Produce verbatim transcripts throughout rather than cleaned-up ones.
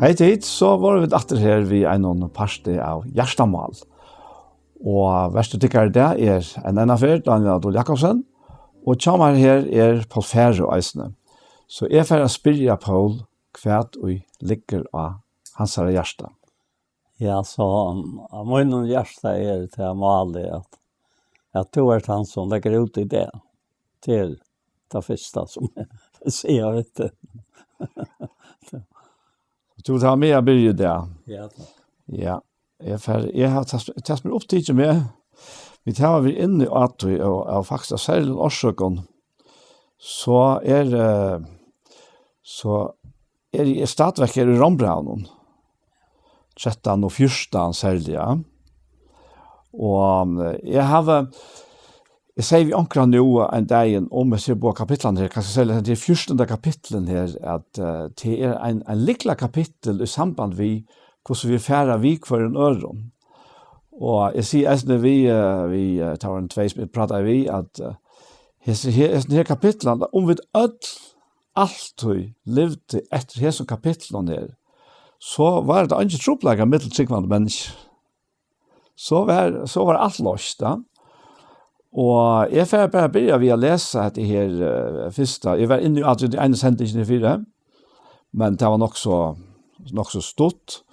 Hey tit, so vóru vit aftur her við einum parti av Hjartamál. Og vertur tykkara í dag er enn eina ferð Dánjal Dul Jakobsen, og hjá mær her er Poul Færø eisini. So eg fari at spyrja Poul, hvat ið liggur á hansara hjarta. Ja, so, um, á mínum hjarta er tað málið, at, at tú ert hann, sum leggur út í dag. Tað er tað fyrsta, sum eg sigi, veit tú. Tú vilt hava meg at byrja í dag? Ja, takk. Ja, eg fer, eg havi tað, tað sum er upptikið meg, vit hava verið inni á tí, og, og faktiskt av serligum orsøkum, so er, eh, so er eg stadigvæk her í Rómbrævinum, trettan og fjúrtan serliga. Og, eh, eg havi, eg segði við onkran nú ein dagin um hesi báðar kapitlarnar her, kanska serliga hetta fjúrtanda kapitlið her, at, eh, tað er ein, ein lykilkapittul í samband við hvussu vit fara við hvørjum øðrum. Og eg sigi eisini við, eh, við, eh, tað var ein tvey sum eg prátaði við, at, eh, hesi her, hesi her kapitlarnir, um vit øll altíð livdu eftir hesum kapitlunum her, so var tað eingin trupulleiki millum trúgvandi menniskju. So var, so var alt loyst, ja. Og eg fari bara at byrja við at lesa hetta her, eh, fyrsta. Eg var inni á tí í eini sendingini fyri, men tað var nokk so, nokk so stutt.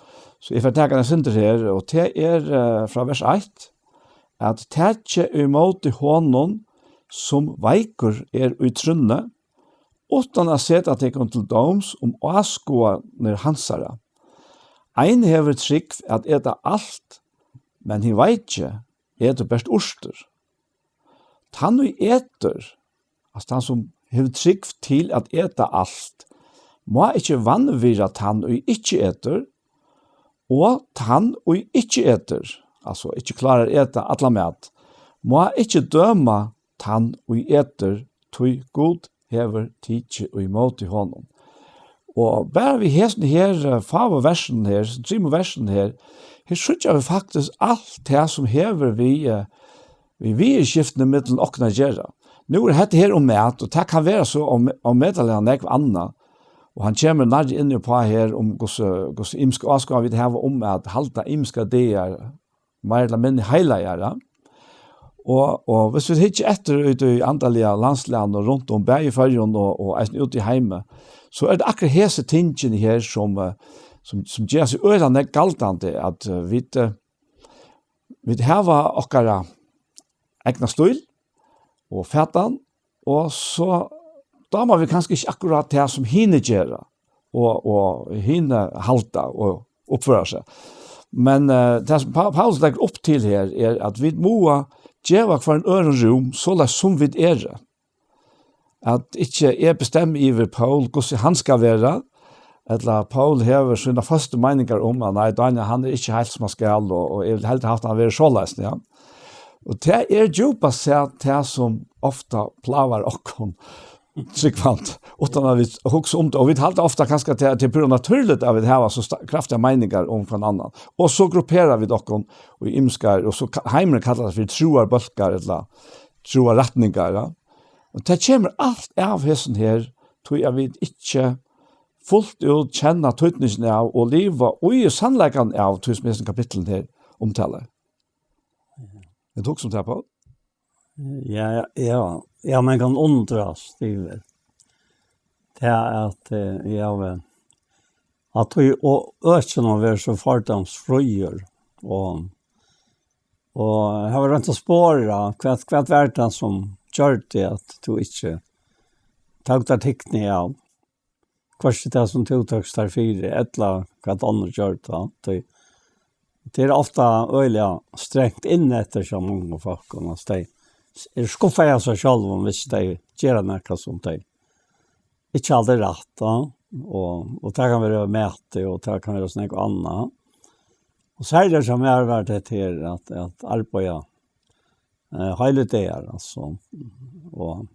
So eg fari at taka ein sindur her, og tað er, eh, frá vers eitt, at takið ímóti honum, sum veikur er í trúnni, uttan at seta tykkum til dóms um áskoðanir hansara. Ein hevur trúgv at eta alt, men hin veiki etur bert urtir. Tann, ið etur, altso tann, sum hevur trúgv til at eta alt, má ikki vanvirða tann, ið ikki etur, og tann, ið ikki etur, altso ikki klárar at eta allan mat, má ikki døma tann, ið etur, tí Gud hevur tikið ímóti honum. Og bara við hesum her, eh, fáu versunum her, hesum trimum versunum her, her síggja vit faktiskt alt tað, sum hevur við, eh, við viðurskiftini millum okkum at gera. Nú er hetta her um mat, og tað kann vera so um, um metaliga nógv annað. Og hann kemur nærri inn uppá her um hvussu, hvussu ymisk áskoðan vit hava um at halda ymiskar dagar meir ella minni heilagar, ja. Og, og hvis vit hyggja eftir út í andaliga landslagnum rundt um, bæði í Føroyum og, og eisini úti í heimi, so er tað akkurát hesi tingini her, sum, eh, sum, sum gera seg øgiliga nógv galdandi, at, eh, vit, eh, vit hava okkara egna stíl og fatan, og so dámar vit kanska ikki akkurát tað, sum hini gera, og, og hini halda og uppføra seg. Men, eh, tað, sum Pa-, Paulus leggur upp til her, er, at vit mugu geva hvørjum øðrum rúm, soleiðis sum vit eru. At ikki eg bestemmi yvir Paul, hvussu hann skal vera, ella Paul hevur sínar føstu meiningar um, at nei, Dánjal, hann er ikki heilt, sum hann skal, og, og eg vil heldur havt, hann verður soleiðis, ja. Og tað er djúpast sett tað, sum ofta plágar okkum, trúgvandi, uttan at vit hugsa um tað. Og vit halda ofta kanska, at tað, tað er púra natúrligt, at vit hava so sta-, kraftigar meiningar um hvønn annan. Og so gruppera vit okkum í ymiskar, og so ka-, heimurin kallar tað fyri trúarbólkar ella trúarrætningar, ja. Og tað kemur alt av hesum her, tí at vit ikki fult út kenna týdningin av og liva í sannleikan av tí, sum hesin kapittulin her umtalar. Hevur tú hugsað um tað, Poul? Ja, ja, ja. Ja, man kann undrast yvir. Tað er at, eh, ja, vel. At tú og økjunum verður so fordómsfríur, og, og eg havi roynt at spora, hvat, hvat var tað sum gjørdi at tú ikki tók tær tikni av? Hvørki tað, sum tú tókst tær fyri, ella hvat onnur gjørdu, tá. Tí tað er ofta øgiliga strangt inn eftir hjá mongum fólkum, altso, tey eru skuffaði av sær sjálvum, hvis tey gera nakað, sum tey ikki halda er rætt, tá. Og, og tað kann vera mati, og tað kann vera so nógv annað. Og serliga hjá mær var tað her at, at arbeiða eh, heilagar dagar, altso. Og,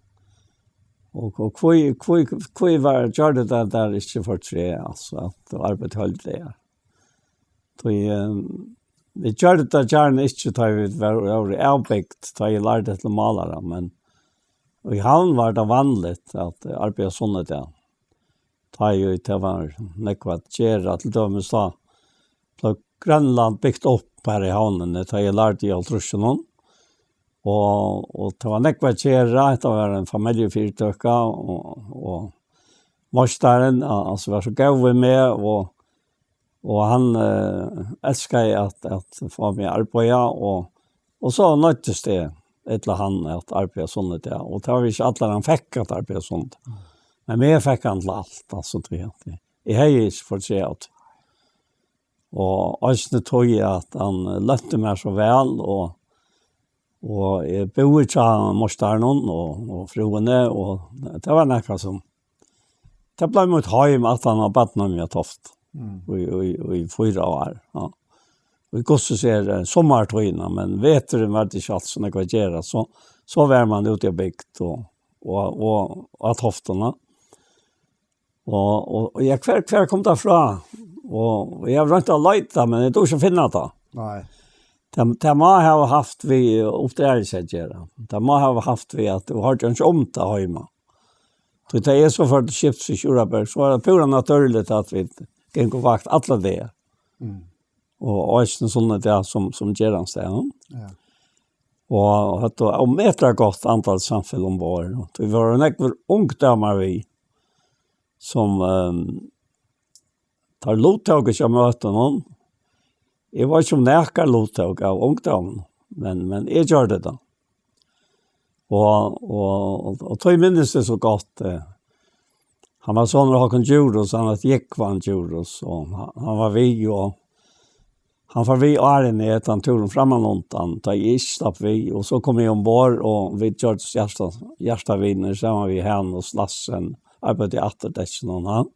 og, og hví, hví, hví var, gjørdi tað tær ikki fortreð, altso, at tú arbeiddi heilagar dagar? Tí, eh, vit gjørdu tað gjarna ikki, tá vit vóru, vóru avbygd, tá eg lærdi til málara, men í Havn var tað vanligt at arbeiða sunnudag. tá ið tað var nógv at gera, til dømis tá bleiv Grønland bygt upp her í Havnini, tá eg lærdi í hálvtrýssunum. Og, og tað var nógv at gera, tað var ein familjufyritøka, og, og meistarin, al-, altso, var so góður við meg, og, og hann, eh, elskaði at, at fáa meg at arbeiða, og, og so noyddist eg, ella hann, at arbeiða sunnudag, og tað var ikki allir hann fekk at arbeiða sunnudag. Men meg fekk hann til alt, altso, tí at eg, eg hevði ikki fått seg av tí. Og eisini tí at hann lønti mær so væl, og, og eg búði hjá meistaranum og, og frúini, og tað var nakað sum, tað bleiv mítt heim, at hann var barnheim í Toft Mm. í, í, í fýra ár, ja. Og í hvussu er, eh, summartíðina, men veturin var tað ikki alt sum eg var gera, so, so var man úti á bygd og, og, og á Toftina. Og, og, og ja, hvar, hvar kom tað frá? Og, og eg havi roynt at leita, men eg dugi ikki at finna tað. Nei. Tað, tað má hava havt við uppdragelse at gera. Tað má hava havt við at tú hoyrdi ikki um tað heima. Tí tá eg so fór til skips í Sjúrðarberg, so var tað púra natúrligt at vit gingu vakt allar dagar. Mm. Og eisini sunnudagar sum, sum gerandisdagar, ja. Ja. Og høvdu ómetaliga gott andligt samfelag umborð. Og vit vóru nógvir ungdómar við, sum, ehm, teir luttóku ikki á møtunum. Eg veit ikki um nakar luttók av ungdóminum, men, men eg gjørdi tað. Og, og, og, og tí minnist eg so gott, eh, hann var sonur Hákon Djurhuus, hann æt Jógvan Djurhuus, og hann, hann var við, og hann fór við áðrenn eg, tann túrin frammanundan, tá eg ikki slapp við, og so kom eg umborð, og vit gjørdust hjarta-, hjartavinir, saman við Hanus Lassen, arbeiddi í afturdekkinum, og hann.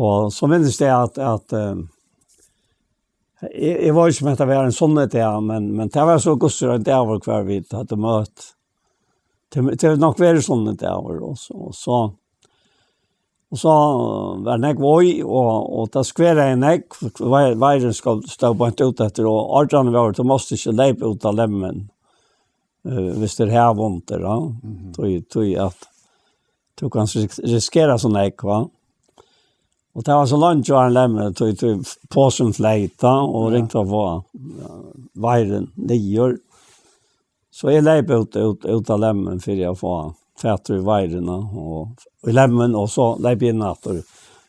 Og so minnist eg at, at, eh, eg, eg veit ikki um hetta var ein sunnudagur, men, men tað var so gustur ein dagur hvar vit høvdu møti. Tað, tað hevur nokk verið sunnudagur, og so, og so, og so var nógv í, og, og tað skveraði nógv, vei-, veirin stóð, stóð beint út eftir, og ordan var, tú mást ikki leypa út á lemmin, eh, hvis tað er hav undir, ja. Mhm. Tí, tí at tú kanst ris-, risikera so nógv, va? Og tað var so langt, áðrenn lemmin, tí, tí posin fleyt, ja, og Ja. ringdi at fáa, ja, veirin niður. So eg leyp út, út, út á lemmin fyri at fáa fatur í veirina og í lemmin, og so leyp eg inn aftur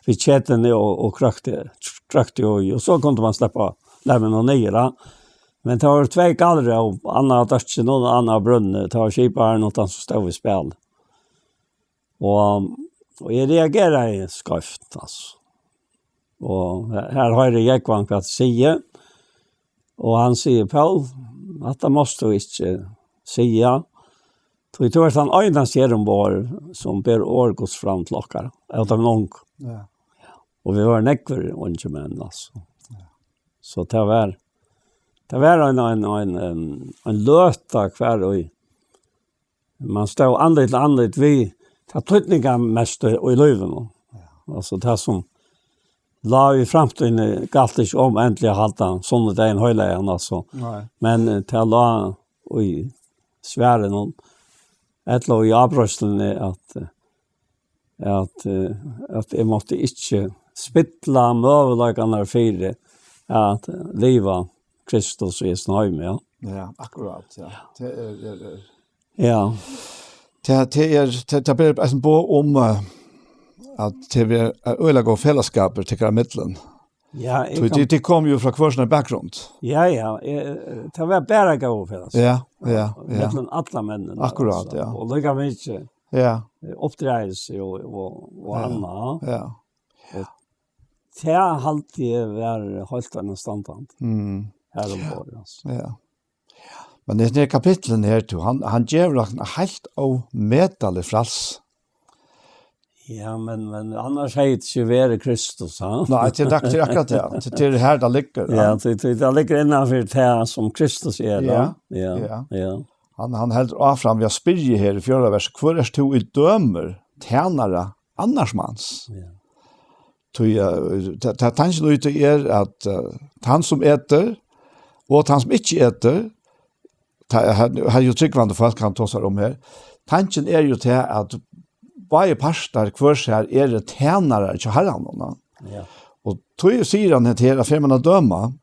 við ketuni og, og krøkti, krøkti í, og so kundi man sleppa lemmin og niður, ja. Men tað var tvey galrøv, annar á døkkinum og annar á brúnni, tað var skiparin og tann sum stóð við spæl. Og, og eg reageraði skeivt, altso. Og her, her hoyri eg Jógvan hvat sigur, og hann sigur: "Poul, hatta mást tú ikki siga, tí tú ert tann einasti her umborð, sum ber orð Guds fram til okkara, av teimum ungu." Ja. Og vit vóru nógvir ungir menn, altso. Ja. So tað var, tað var ein, ein, ein, ein, ein løta hvar í man stóð andlit til andlit við tað týdningarmesta í lívinum. Ja. Altso, tað sum lá í framtíðini, galt ikki um endiliga at halda sunnudagin heilagan, altso. Nei. Men, eh, tað lá í svarinum, ella í avbreiðsluni, at, eh, at, eh, at eg mátti ikki spilla møguleikarnar fyri at liva Kristus í hesum heimi, ja. Ja, akkurát, ja. Tað er, er, er. Ja. Tað, tað er, tað, tað ber eisini boð um, eh, at tað er, eh, øgiliga góðir felagsskapir tykkara millum. Ja, eg Tí kann tit, tit koma jo frá hvør sín bakgrund. Ja, ja, eh, tað var bara góðir felagsskapir. Ja, ja, ja. Millum allar menninar, Akkurát, altso. Ja. Og líka mikið, Ja. eh, uppdragelse og, og, og Ja. annað. Ja. Og tað haldi eg var heilt einastandandi Mm. her umborð, altso. Ja. Men í hesum her kapitlinum her, tú, hann, hann gevur okkum heilt ómetaligt frælsi. Ja, men, men annars hevði tað ikki verið Kristus, ha? Nei, tað er ak-, tað er akkurát tað. Tað, tað er her tað liggur, Ja, ja. tað, tað, tað liggur innanfyri tað sum Kristus er, Ja, ja. Ja, ja. ja. Hann, hann heldur áfram við at spyrja her í fjórða vers: "Hvør ert tú, ið dømir tænara annars mans?" Ja. Tí, eh, ta-, ta-, tankin í tí er at, eh, tann sum etur, og tann sum ikki etur, ta-, her, her er jo trúgvandi fólk, hann tosar um her. Tankin er jo til at báðir partar hvør sær eru tænarar hjá Harranum, ja. Ja. Og tí sigur hann hetta her, at fer mann at døma,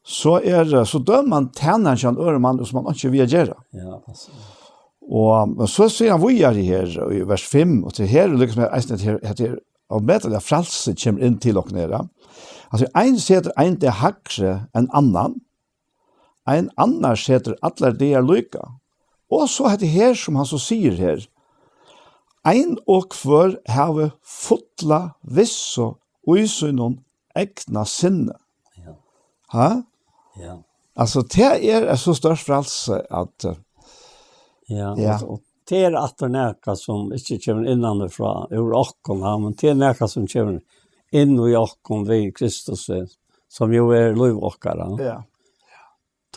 so er, eh, so dømir mann tænaran hjá ein øðrum manni, sum hann ikki hevur við at gera. Ja, altso. Og, men so sigur hann víðari her í vers fimm, og til her, líkasum er eisini, at her, at her, og metaliga frælsi kemur inn til okkum her, ja. Altso, ein setur ein dag hægri enn annan, ein annar setur allar dagar líka. Og so hetta her, sum hann so sigur her, ein og hvør havi fulla vissu í sínum egna sinni. Ja. Ha? Ja. Altso, tað er eitt so stórt frælsi at, eh, ja, ja. Og, og tað er aftur nakað sum ikki kemur innan frá, úr okkum, ja, men tað er nakað sum kemur inn í okkum við Kristus, eh, sum jú er lív okkara. Ja.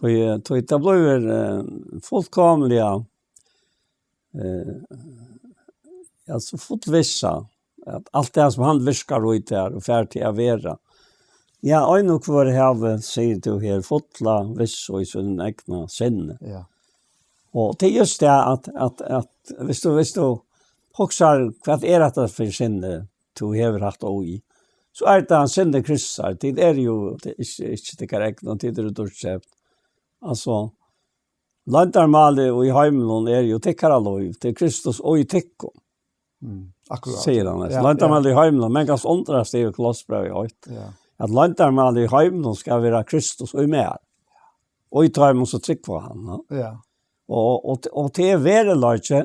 Tí, tí tað blívur, eh, fullkomiliga, eh, altso, fullvissa, at alt tað sum hann virkar í tær og fær teg at vera. Ja, ein og hvør havi, sigur tú her, fulla vissu í sínum egna sinni. Ja. Og tað er júst tað at, at, at viss tú, viss tú hugsar, hvat er hetta fyri sinni, tú hevur hatt í, so er tað sinni Kristusar, tit eru jú, tað er ikki, ikki tykkara egna, tit eru dýrkeypt. Altso, loyndarmálið í heiminum er jú tykkara lív, tað er Kristus í tykkum. Mm, akkurát. Sigur hann. Ja, loyndarmálið í heiminum, men kanska undrast yvir Kolossebrævið eitt. Ja. At loyndarmálið í heiminum skal vera Kristus í mær. Og í teimum sum trúgva á hann, ja. Ja. Og, og, og tað er veruleiki,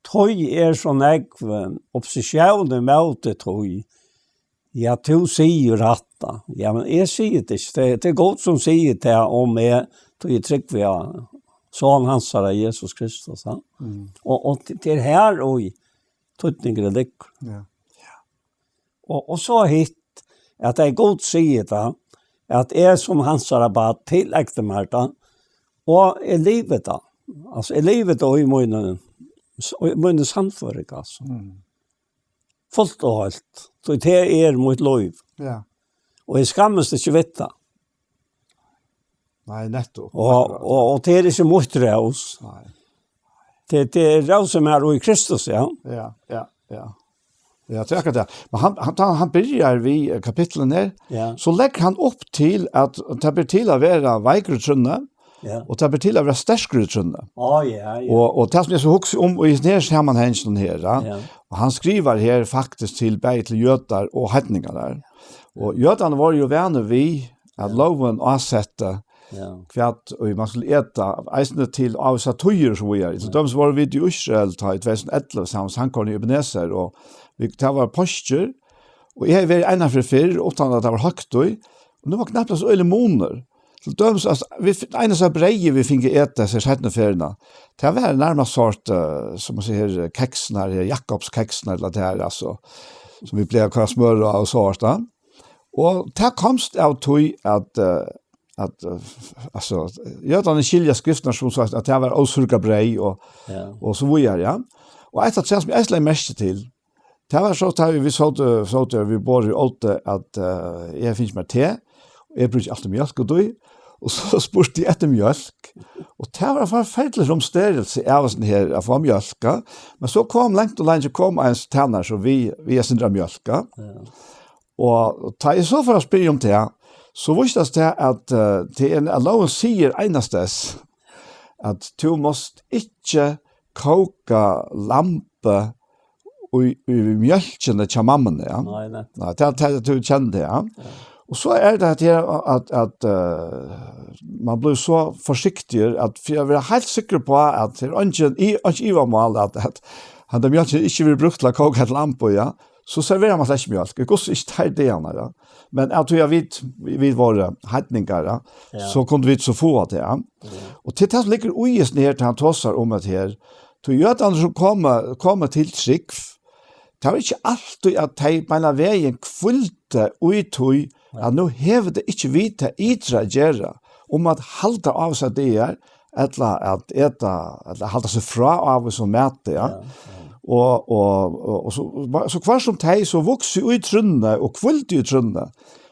tí er so nógv, eh, oppositión ímóti tí. Ja, tú sigur hatta. Ja, men eg sigi tað ikki. Tað, tað er Gud sum sigur tað um meg, tí eg trúgvi á Son hansara, Jesus Kristus, ja. Mm. Og, og tað er her og í týdningurin liggur. Ja. Og, og so hitt, at tað er Gud sigur tað, at eg sum hansara barn tileigni mær tað, og eg livi tað. Altso, eg livi tað í míni, í míni sannføring, altso. Mm. Fult og heilt. So tað er mítt lív. Ja. Og eg skammist ikki við tað. Nei, nettopp. Og, akkurát. Og, og tað er ikki mítt rós. Nei. Tað, tað er rósin sum er í Kristus, ja. Ja, ja, ja. Ja, tað er akkurát tað. Men hann, hann, hann, hann byrjar við, eh, kapitlið her. Ja. So leggur hann upp til at tað ber til at vera veikur í trúnni, ja, og tað ber til at vera sterkur í trúnni. Á, ja, ja. Og, og tað sum eg so hugsi um í hesum samanhanginum her, ja. Ja. Og hann skrivar her faktiskt til bæði til jødar og heidningar har. Og jødarnir vóru jú vanir við at, ja, lógin ásetti, ja, hvat ið mann skuldi eta, eisini til ávísar tíðir og so víðari. Til, ja, dømis vóru vit í Ísrael, tá í tvey túsund og ellivu, saman við sangkórinum í Ebenezer, og vit, tað var páskir, og eg hevði verið eina ferð fyrr, uttan at tað var høgtíð, og nú var knappliga so øgiligur munur. Til dømis, altso, vit, einasta breyðið vit fingu eta hesa seinnu ferðina, tað var nærmast sort, eh, sum man sigur, keksirnar, Jakobskeksirnar, ella tað her, altso, sum vit plagdu at koyra smør á og sort, ja. Og tað komst av tí at, eh, at, eh, altso, jødarnir skilja skriftirnar sum sagt, at tað var ósúrgað breyð og, ja, og so víðari, ja. Og eitt av tí sum eg eisini legði merki til, tað var so, tá vit sótu, sótu við borðið og ótu, at, eh, eg fingi mær te, og eg brúki altíð mjólk og tí, og so spurdi eg eftir mjólk, og tað var forferdiligt umstøðilsi av oss her at fáa mjólk, ja. Men so kom langt og langt, kom ein tænari so við, við eitt sindur av mjólk, ja. Ja. Og tá eg so fór at spyrja um tað, so vísti tað seg at, eh, tað er, at lógin sigur einastaðni, at tú mást ikki kóka lambið í, í mjólkini hjá mammuni, ja. Nei, nei. Nei, tað, tað, tú kennir tað, ja. Ja. Og so er tað her at, at, eh, man blívur so forsiktigur at fyri at vera heilt sikkur uppá at tað er eingin, í, einki ivamál at, at handa mjólkin ikki verður brúkt til at kóka eitt lamb í, ja, so serverar man slett ikki mjólk. Eg hvussu ikki teir dagarnar, ja. Men av tí at vit, vit vóru heidningar, ja, ja, so kundu vit so fáa tað, ja. Ja. Og til tað sum liggur í hesum her, tá hann tosar um at her, tí jødarnir sum koma, koma til trúgv, tað var ikki altíð at tey beinanvegin hvíldu í tí, ja, at nú hevur tað ikki við tað ytra at gera, um at halda á sær dagar, ella at eta, ella halda seg frá ávísum mati, ja. Ja, ja. Og, og, og, og so, so hvørt sum tey so vuksu í trúnni og hvíldu í trúnni,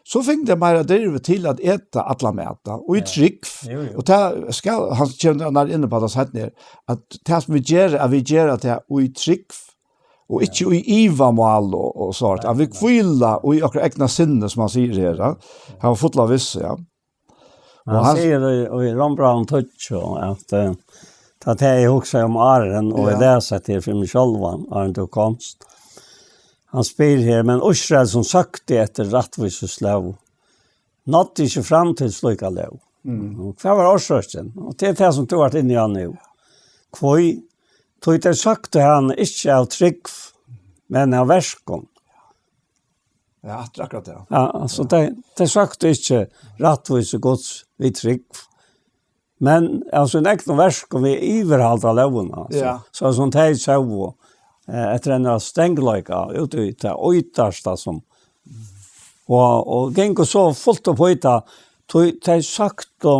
so fingu tey meira dirvi til at eta allan mat, ja, og í, ja, trúgv. Jú, jú. Og tað skal, hann kemur nær inn á tað seinni her, at tað sum vit gera, at vit gera tað í trúgv, Og ikki í ivamál og, og sort. At vit hvíla í okkara egna sinni, sum hann sigur her, ja. Hann var full av vissu, ja. Men Og hann hann sigur í, í Rómbrævinum tíggju, at, eh, tá tað eg hugsaði um áðrenn, og eg Ja. lesi hetta her fyri meg sjálvan, áðrenn tú komst. Hann spyr her, "Men Ísrael, sum søkti eftir rættvísislóg, náddi ikki fram til slíka lóg." Mm. Og hvat var orsøkin? Og tað er tað, sum tú ert inni á nú. Hví? Tí tey søktu hana ikki av trúgv, men av verkum. Ja, akkurat, akkurat, ja. Ja, altso, tey, tey søktu ikki rættvísi Guds við trúgv, men av sínum egnu verkum við yvirhalda lógina, altso. Ja. So sum tey sóu, eh, eftir ein strangleika, út í tað ytsta sum, og, og gingu so fult upp í tað, tí tey søktu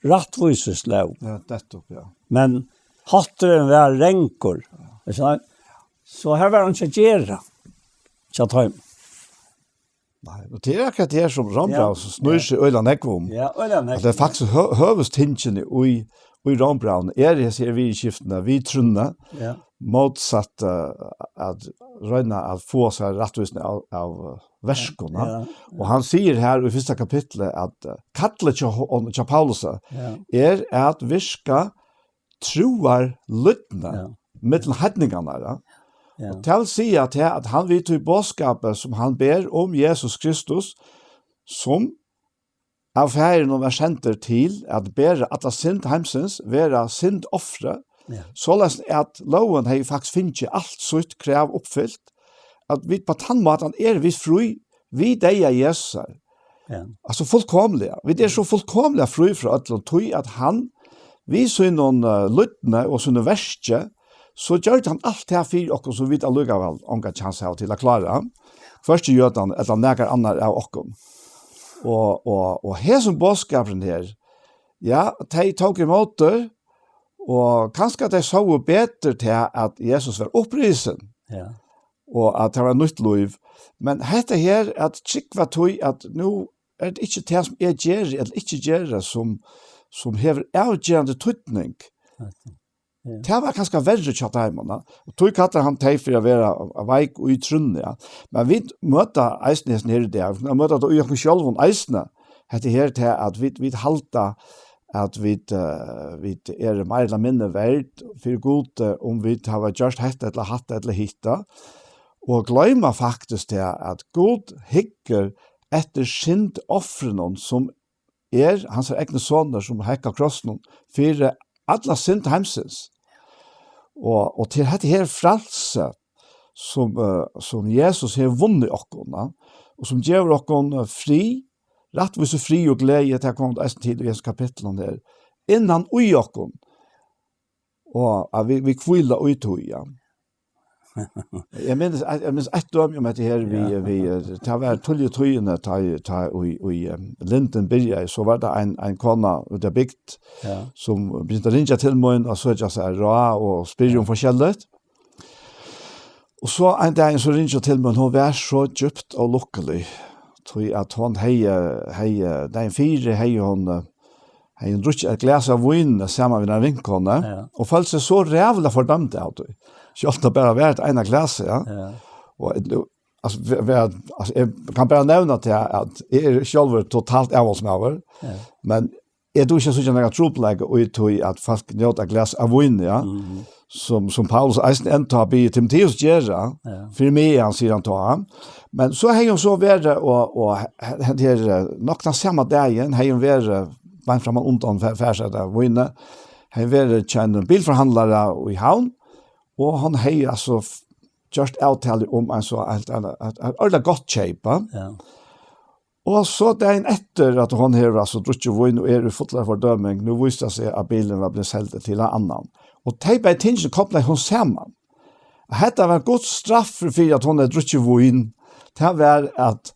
rættvísislóg. Ja, nettupp, ja. Men hátturin var rangur. Ikki sant? So her var hann ikki at gera. Hjá teimum. Nei, og tað er akkurat tað her, sum Rómbrævið Ja. snýr seg øgiliga nógv um. Ja, øgiliga nógv. At tað er faktiskt hø-, høvuðstingini í, í Rómbrævinum er hesi her viðurskiftini við trúnna, Ja. mótsatt, eh, at royna at fáa sær rættvísni av, av, eh, verkum, ja. Ja. Og hann sigur her í fyrsta kapitli at, eh, kallið hjá hon-, hjá Paulusi Ja. er at virka trúarlýdni Ja. millum heidningarnar, ja. Ja. Og tað vil siga at, at hann við tí boðskapi, sum hann ber um Jesus Kristus, sum av Faðirinum var sendur til at bera alla synd heimsins, vera syndoffrið, Ja. soleiðis at lógin hevði faktiskt fingið alt sítt krav uppfylt, at vit á tann mátan eru vit frí við deyða Jesusar. Ja. Altso fullkomiliga. Vit eru so fullkomiliga frí frá øllum, tí at hann, við sínum, eh, lýdni og sínum verki, so gjørdi hann alt tað fyri okkum, sum vit allíkavæl ongan kjans hava til at klára. Hvørki jødan ella nakar annar av okkum. Og, og, og hesin boðskapurin her, ja, tey tóku ímóti, og kanska tey sóu betur til at Jesus var upprisin. Ja. Og at tað var nýtt lív. Men hetta her, at trúgva tí, at nú er tað ikki tað, sum eg geri ella ikki geri, sum, sum hevur avgerandi týdning. Ja. Tað var kanska verri hjá teimum, ja. Og tí kallar hann tey fyri at vera veik í trúnni, ja. Men vit møta eisini hesin her í dag. Vit møta tað í okkum sjálvum eisini. Hetta her, tað at vit, vit halda at vit, eh, vit eru meira ella minni verd fyri Gud, eh, um vit hava gjørt hetta ella hatta ella hitta, og gloyma faktiskt tað at Gud hyggur eftir syndoffrinum, sum er hansara egni sonur, sum hekk á krossinum fyri alla synd heimsins. Og, og til hetta her frælsi, sum, eh, sum Jesus hevur vunnið okkum, ja, og sum gevur okkum, eh, frið, rættvísi frið og gleði, tað koma vit eisini til í hesum kapitlum her, innan í okkum, og at vit, vit hvíla í tí, ja. Eg minnist, eg minnist eitt dømi um hetta her, við, Ja. við, eh, tað var tíðliga í tíðini, tá, tá í, í, eh, Linden byrjaði, so var tað ein, ein kona úti á bygd, Ja. sum begynti at ringja til mín og søkja sær ráð og spyrja um forskelligt. Og so ein dagin so ringdi hon til mín, hon var so djúpt ólukkulig, tí at hon hevði, hevði, dagin fyri hevði hon, eh, hevði hon drukkið eitt glas av víni saman við eini vinkonu, Ja. og følt seg so ræðuliga fordømd av tí. Sjálvt tað bara var eitt eina glas, ja. Ja. Og, eh, altso, ve-, ve-, altso, eg kann bara nevna til at eg eri sjálvur totalt avholdsmaður, Ja. men eg dugi ikki at síggja nakran trupulleika í tí, at fólk njóta glas av víni, ja, Mhm. sum, sum Paulus eisini enntá biður Timoteus gera, Ja. fyri meg, hann sigur hann tá. Men so hevði hon so verið, og, og he-, he-, her, eh, nokk tann sama dagin, hevði hon verið, beint framman undan fer-, ferðsett av víni, hevði verið hjá einum bilforhandlara í Havn, og hon hevði altso f-, gjørt avtalu um ein so, eitt, eitt, eitt, eitt ordiliga gott keyp, ja. Ja. Og so dagin eftir, at hon hevur altso drukkið vín og er í fullari fordøming, nú vísti tað seg, at bilurin var blivin seldur til ein annan. Og tey bæði tingini koplaði hon saman. At hetta var Guds straff fyri, at hon hevði drukkið vín. Tað var, at,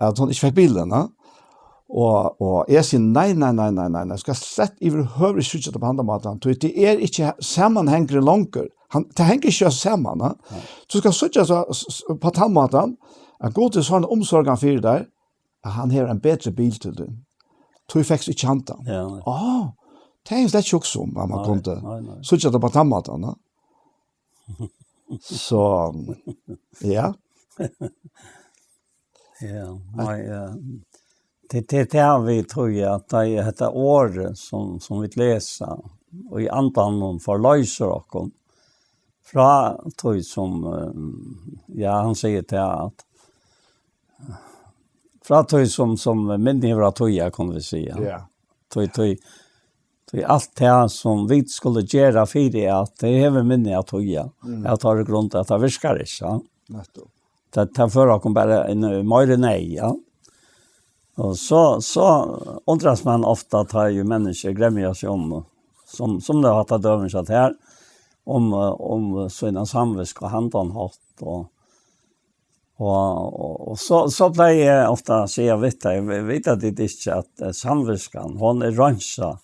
at hon ikki fekk bilin, ja. Og, og eg sigi, nei, nei, nei, nei, nei, nei, skal slett yvirhøvur ikki síggja tað á handan mátan, tí tað er ikki samanhangurin longur. Hann, tað hongur ikki saman, ja. Nei. Tú skal síggja so, s-, s-, á tann mátan, at Gud er so umsorgan fyri tær, at hann hevur ein betri bil til tín. Tú fekst ikki handan. Ja, nei. Á, tað er slett ikki hugsað um, at man Nei, kundi nei, nei. síggja tað á tann mátan, ja. Så, ja. Ja, nei, eh, tað, tað, tað er tað vit trúgva, at tað er hetta orðið, sum, sum vit lesa, og í andanum forloysir okkum frá tí sum, eh, ja, hann sigur tað, at frá tí sum, sum minni hevur at týða, kunnu vit siga. Ja. Tí, tí, tí alt tað sum vit skulu gera fyri at tað hevur minni at týða, mm, av tí grund at tað virkar ikki, ja. Nettupp. Tað, tað førir okkum bara inn í meiri neyð, ja. Og so, so undrast man ofta at tað er jo menniskju gremja seg um, sum, sum tað er hatta dømis at her, um, eh, um sína samvitsku og handan hátt, og, og, og, og so, so pleier eg ofta at siga við tey, vi-, vita tit ikki at, eh, samvitskan, hon er reinsað,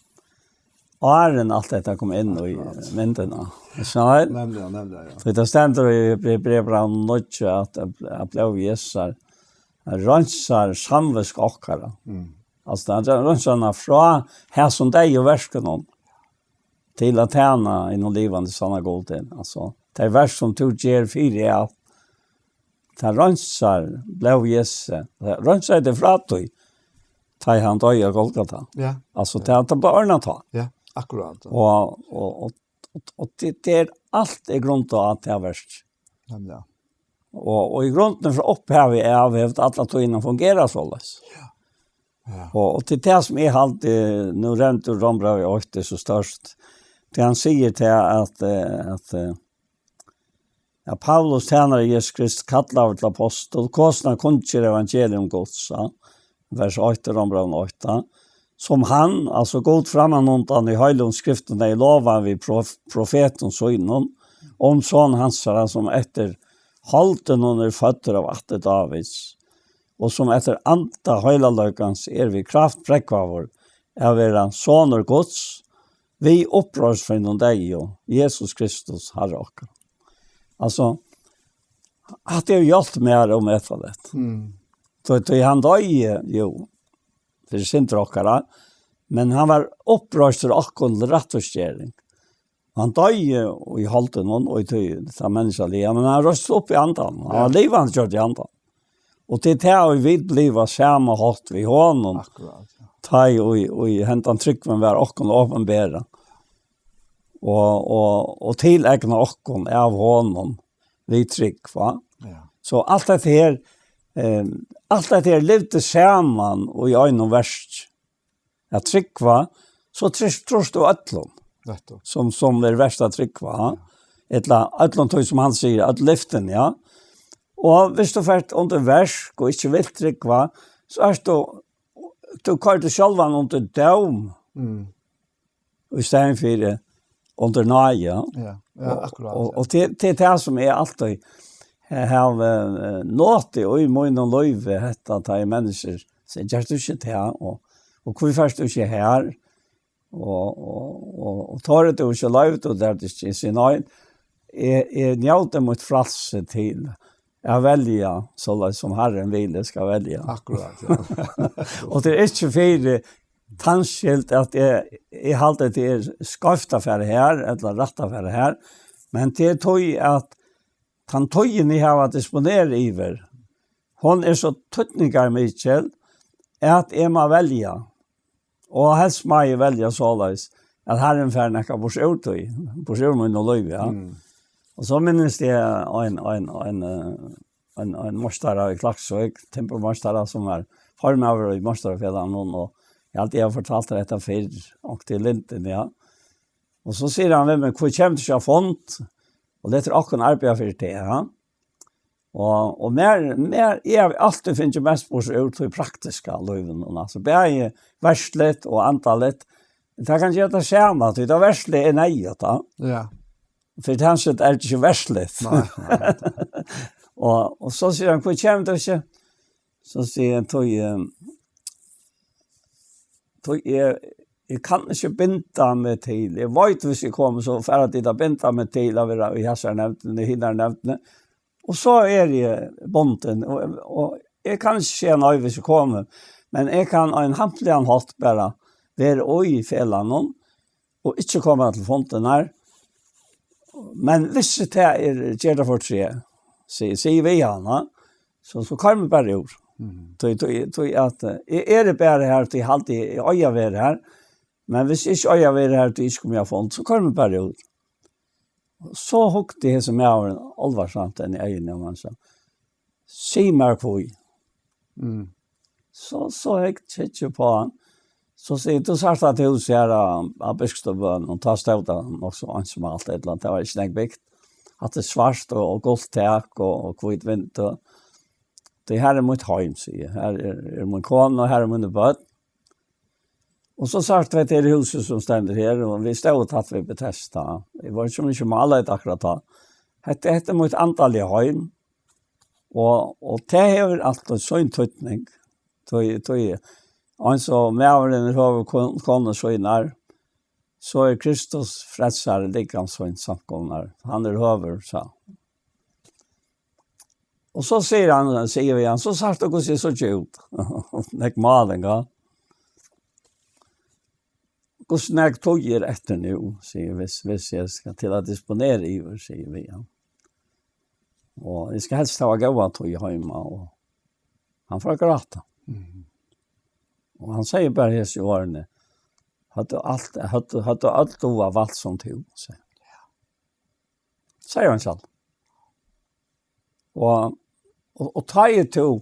áðrenn alt hetta kom inn í, akkurat, myndina. Skilur? Nemliga, nemliga, ja. Tí tað stendur í Hebre-, Hebreabrævinum níggju at, at blóð Jesu reinsar samvitsku okkara. Mm. Altso, tað reinsar hana frá hesum deyðu verkunum til at tæna hinum livandi sanna Gudi. Altso, tey verk sum tú ger fyri at tað reinsar blóð Jesu, tað reinsar teg frá tí, tá ið hann doyði á Golgata. Ja. Altso, ja, tað, tað bara ordnar tá. Ja, akkurat. Og, og, og, og, og tað, tað er alt í grund á at tað verk. Nemliga. Og, og í grunden frá upphavi av hevur alla tíðina fungerað soleiðis. Ja. Ja. Og, og til tað sum eg haldi, nú rennur Rómbrævið eitt, tað er so stórt. Tí hann sigur til at, eh, at, eh, ja, Paulus, tænari Jesu Krist, kallaður til apostul, kosin at kunngera evangelium Guds, ja. Vers eitt í Rómbrævinum eitt, ja. Sum hann, altso Gud, frammanundan í heiløgum skriftum hevði lovað við prof-, profetum sínum, um son hansara, sum eftir holdinum er føddur av ætt Dávids, og sum eftir anda heilagleikans er við kraft prógvaður at vera sonur Guds, við uppreisn frá hinum deyðu, Jesus Kristus, Harra okkara. Altso, hatta hevur hjálpt mær ómetaliga. Mm. Tí, tí hann doyði, jú, fyri syndir okkara, men hann var uppreistur okkum til rættvísgering. Hann doyði í holdinum og í tí, tað menniskjaliga, men hann reistist upp í andanum. Hann var, ja, livandi gjørdur í andanum. Og til tað, og vit bliva sama hátt við honum. Akkurat, ja. Tá ið, og, og hendan trúgvin var okkum opinberað. Og, og, og tilegnað okkum av honum við trúgv, va? Ja. So alt hetta her, eh, alt hetta her livdi saman í einum verki. At trúgva, so trýst-, trýrt tú øllum, nettupp, sum, sum er vert at trúgva, ha? Ja. Ella øllum tí sum hann sigur, øll lyftini, ja. Og hvis tú fert undir verk og ikki vilt trúgva, so ert tú, tú koyrir tú sjálvan undir dóm. Mm. Í staðin fyri undir náði, ja. Ja, ja, og, akkurat, og, ja, og til, til tað sum eg altíð ha-, havi, eh, notið í mínum lívi, hetta, tá ið menniskjur siga, "Gert tú ikki tað?" Og, og, "Hví fert tú ikki har?" Og, og, og, og, "Torir tú ikki, loyvir tú tær ikki?" Eg sigi, "Nei, eg, eg njóti mítt frælsi til at velja, soleiðis sum Harrin vil, eg skal velja." Akkurat, ja. Og tað er ikki fyri tann skyld at eg, eg haldi, at tað er skeivt at fara har, ella rætt at fara har, men tað er tí, at tann tíðin, eg havi at disponera yvir, hon er so týdningarmikil, at eg má velja. Og helst má eg velja soleiðis, at Harrin fær nakað burtur úr tí, burtur úr mínum lívi, ja. Mm. Og so minnist eg ein, ein, ein, eh, ein, ein meistara í Klaksvík, timburmeistara, sum var formaður í meistarafelagnum, og eg haldi, eg havi fortalt tær hetta fyrr, og til Lindin, ja. Og so sigur hann við meg, "Hví kemur tú ikki á fund og letur okkum arbeiða fyri teg, ja?" Og, og mær, mær, eg havi altíð fingið mest burtur úr tí praktiska lívinum, altso, bæði verdsligt og andaligt. Tað kann gera tað sama, tí tað verdsliga er neyðugt, tá. Ja. Fyri tað er tað ikki verdsligt. Nei, nei. Og, og so sigur hann, "Hví kemur tú ikki?" So sigur hann, "Tí, eh, tí eg, eg kann ikki binda meg til. Eg veit, hvis eg komi, so fara tit at binda meg til at vera í hasari nevndini, hinari nevndini." Og so eri eg bundin, og, og eg kann ikki siga nei, hvis eg komi, men eg kann á ein hampiligan hátt bara vera í felagnum og ikki koma til fundirnar. Men hvis det er, ger det for tre, sier, sier vi han, va? Så, så kommer vi bare ord. Mm. Tog, tog, tog at, eh, jeg er det bare her, til halvtid, jeg øyer være her. Men hvis jeg ikke øyer være her, til jeg ikke kommer jeg har funnet, så kommer vi bare ord. Så hukte jeg som jeg var alvarsamt den i øynene, og han sa, si meg hvor. Mm. Så, så jeg tittet på han. Så sier, du sa at hus her av, av Biskstubøen, og ta stod det nok så ansmalt et eller annet, det var ikke nok bygd. At det er svart og, og gult tak og, og hvitt vinter. Det her er mitt heim, sier jeg. Her er, er min kone, og her er mine bøn. Og så sa jeg, det er huset som stender her, og vi stod og tatt vi Betesda. Det var ikke mye malet akkurat da. Hette, hette mitt andalige heim. Og, og det har alltid sånn tydning. Tøy, tøy. Og så med over den høver kon-, kone så inn her, så er Kristus frelsere, det kan så inn samkomne her. Han er høver, så. Og så sier han, sier vi han, så sagt og hvordan ser det ut? Nek maling, ja. Hvordan er det tog er etter nå, sier vi, hvis, hvis jeg skal til å disponere i, sier vi, ja. Og jeg skal helst ha gått tog hjemme, og han får gråte. Mm. Og han sier bare hese ordene, hadde alt, hadde, hadde alt du var valgt som til, sier han. Sier han selv. Og, og, og ta i to,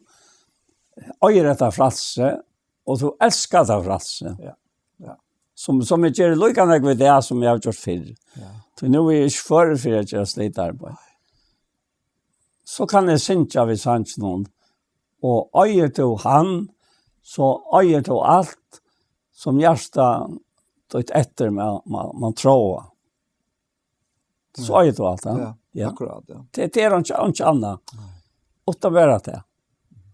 øyer dette frelse, og du elsker dette frelse. Ja. Ja. Som, som jeg gjør lykke nok ved det som jeg har gjort før. Ja. Så nå er jeg ikke for, for jeg gjør slitt arbeid. Så kan jeg synge ved sangen om, og øyer du han, så øyer du alt, som hjertet ditt etter man, man, man tror. Så øyer du alt, ja. Ja, ja. Akkurat, ja. Det, det er ikke, ikke annet. Nei. Utan bare det.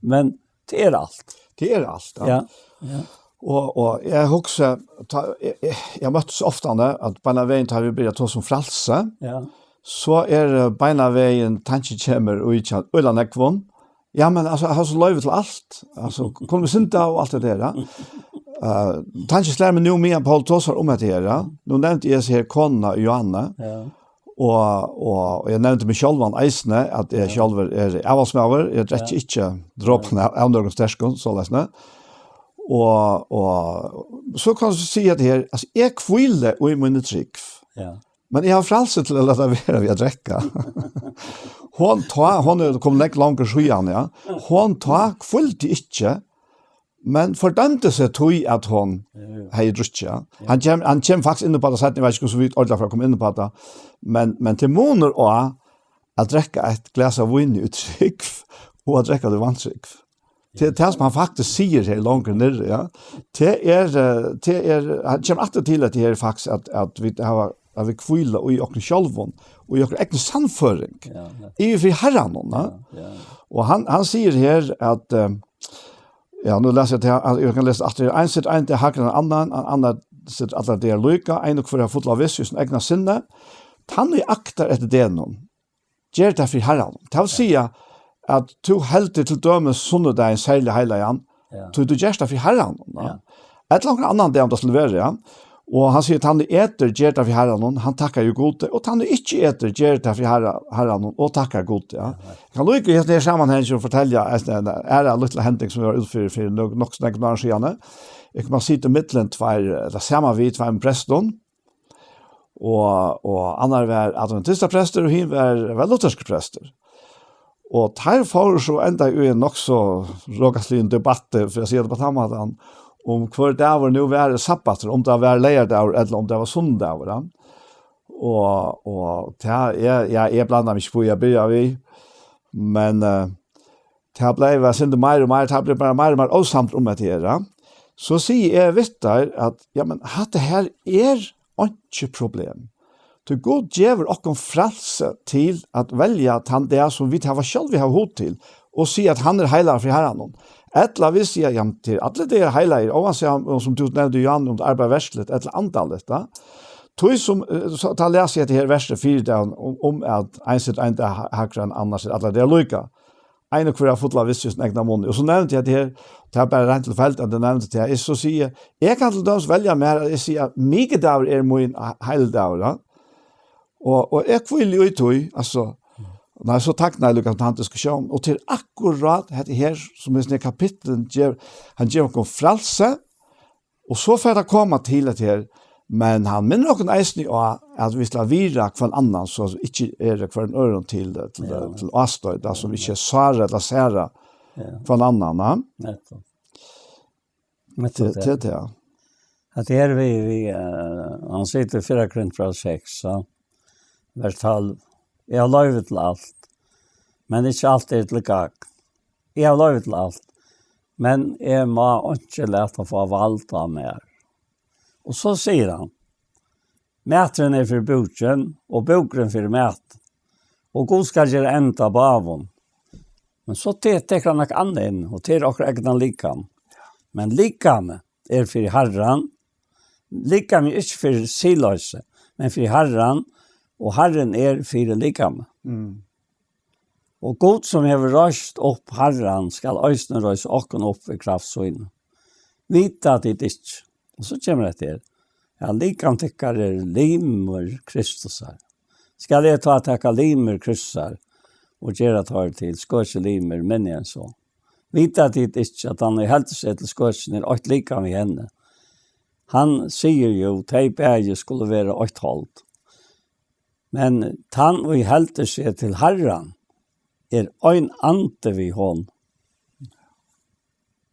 Men det er alt. Det er alt, ja. Ja, ja. Og, og jeg husker, ta, jeg, jeg, jeg møttes ofte av det, at beinanvegin tar vi blir to som frelse. Ja. Så er eh, beinanvegin tanke kommer og ikke øyla nekvon. Ja, men altså, jeg har så løyve til alt. Altså, kunne vi synda og alt det der, ja. Uh, tanke slår meg nå, Mia Paul tosar om det her, ja. Nå nevnte jeg her kona og Johanne. Ja. Og, og, og jeg nevnte meg selv, han eisene, at jeg selv er avholdsmaver. Jeg drekker ikke dråpen av, av noen sterskon, så løsne. Og, og så kan du si at her, altså, jeg kviler i mine trygg. Ja. Men jeg har frelse til å lade være ved å drekke. Hon ta, hon er kommet langt langt siden, ja. Hon ta kvilte ikke, men fordømte seg tog at hon har drukket, ja. Han kjem, han kjem faktisk inn på det, så jeg vet ikke hvordan vi ordentlig får komme inn på det. Men, men til måneder og at drikke et glas av vin i trygg, og at drikke det vantrygg. Det, det som han faktisk sier her langt nede, ja. Det er, eh, det er, han kommer alltid til at det er faktisk at, at vi har, at vi kviler i oss sjølve, og i oss egen sannføring. Ja, ja. I vi Herren, ja. Ja, ja. Og han, han sier her at, eh, ja, nå leser jeg til, at jeg kan lese at det er en sitt en til hakker enn annen, en annen sitt alle det er lykke, en og hver har fått av visse, som egna sinne. Tann vi akter etter det noen. Ger det for Herren. Det vil si at du heldur til dømes sunnudagin særlig heilagan, ja. Du, du ger det for Herren. Ja. Ja. Et eller annet annet det om det skulle være, ja. Og han sier at han eter ger det for Herren, han takker jo Gud, og han ikke eter ger det for Herre-, Herren, og takker Gud, ja. Ja. Jeg kan lukke i denne sammenhengen og fortelle at det er en liten hending som vi har utført for nok, nok snakket noen siden. Jeg kan si til midtelen tvær, eller sammen vi tvær med presten, og, og annar var adventistaprestur, og hin var, var luthersk prestur. Og teir fóru so enda í ein nokk so rokasligin debatt, fyri at siga tað á tann mátan, um hvør dagur nú var sabbatur, um tað var leygardagur ella um tað var sunnudagur, ja. Og, og tað, eg, ja, eg blandi meg ikki upp í at byrja við, men, eh, tað bleiv, eg sigi, meir og meir, tað bleiv bara meir og meir ósamt um hetta her, ja. So sigi eg við teir at, ja, men hatta her er einki problem. Tí Gud gevur okkum frælsi til at velja tann dag, sum vit hava sjálv hava hug til, og siga at hann er heilagur fyri Herranum. Ella vit siga, ja, men tað er allir dagar heilagar, óansett um, sum tú nevndi, Johan, um tað arbeiðir verdsligt ella andaligt, ja. Tí sum, eh, so, tá lesi eg hetta her versið fyri tað um, um at ein situr ein dag hægri enn annar situr allar dagar líka. Ein og hvør er full av vissu sín egna munni. Og so nevndi eg hetta her, tað er bara reint tilfeldigt, at eg nevndi tað her. Eg so sigi, eg kann til dømis velja mær, at eg sigi, at mikudagur er mín heilagur dagur, ja. Og, og eg hvíli í tí, altso, nei, so tagnar eg líka til handa diskusjón, og til akkurát hetta her, sum hesin her kapitturin ger, hann ger okkum frælsi, og so fer tað koma til at her, men hann minnir okkum eisini á, at vit skal virða hvønn annan, so ikki er hvønn øðrum til, til, Ja. til ástøð, tá sum ikki er sára ella særa Ja. hvønn annan, ja. Nettopp. Nettopp Til, det. til det, ja. At det er vi, vi, eh, hann sigur í fyrra Korintbræv seks, so, vers tólv. Eg havi loyvi til alt, men ikki alt er til gagn. Eg havi loyvi til alt, men eg má ikki lata fáa vald á mær. Og so sigur hann, maturin er fyri búkin, og búkurin fyri mat. Og Gud skal gera enda á báðum. Men so te-, tekur hann nakað annað inn, og tað er okkara egna likam. Men likamið er fyri Harran. Likamið er ikki fyri siðloysi, men fyri Harran, og Harrin er fyri likamið. Mm. Og Gud, sum hevur reist upp Harran, skal eisini reisa okkum upp við kraft síni. Vita tit ikki? Og so kemur hetta her. Ja, likam tykkara er limur Kristusar. Skal eg tá taka limur Kristusar og gera teir til skøkilimir minni enn so? Vita tit ikki, at hann ið heldur seg til skøkin er eitt likam við henni? Hann sigur jú, tey bæði skulu vera eitt hold. Men tann, ið heldur seg til Harran, er ein andi við honum.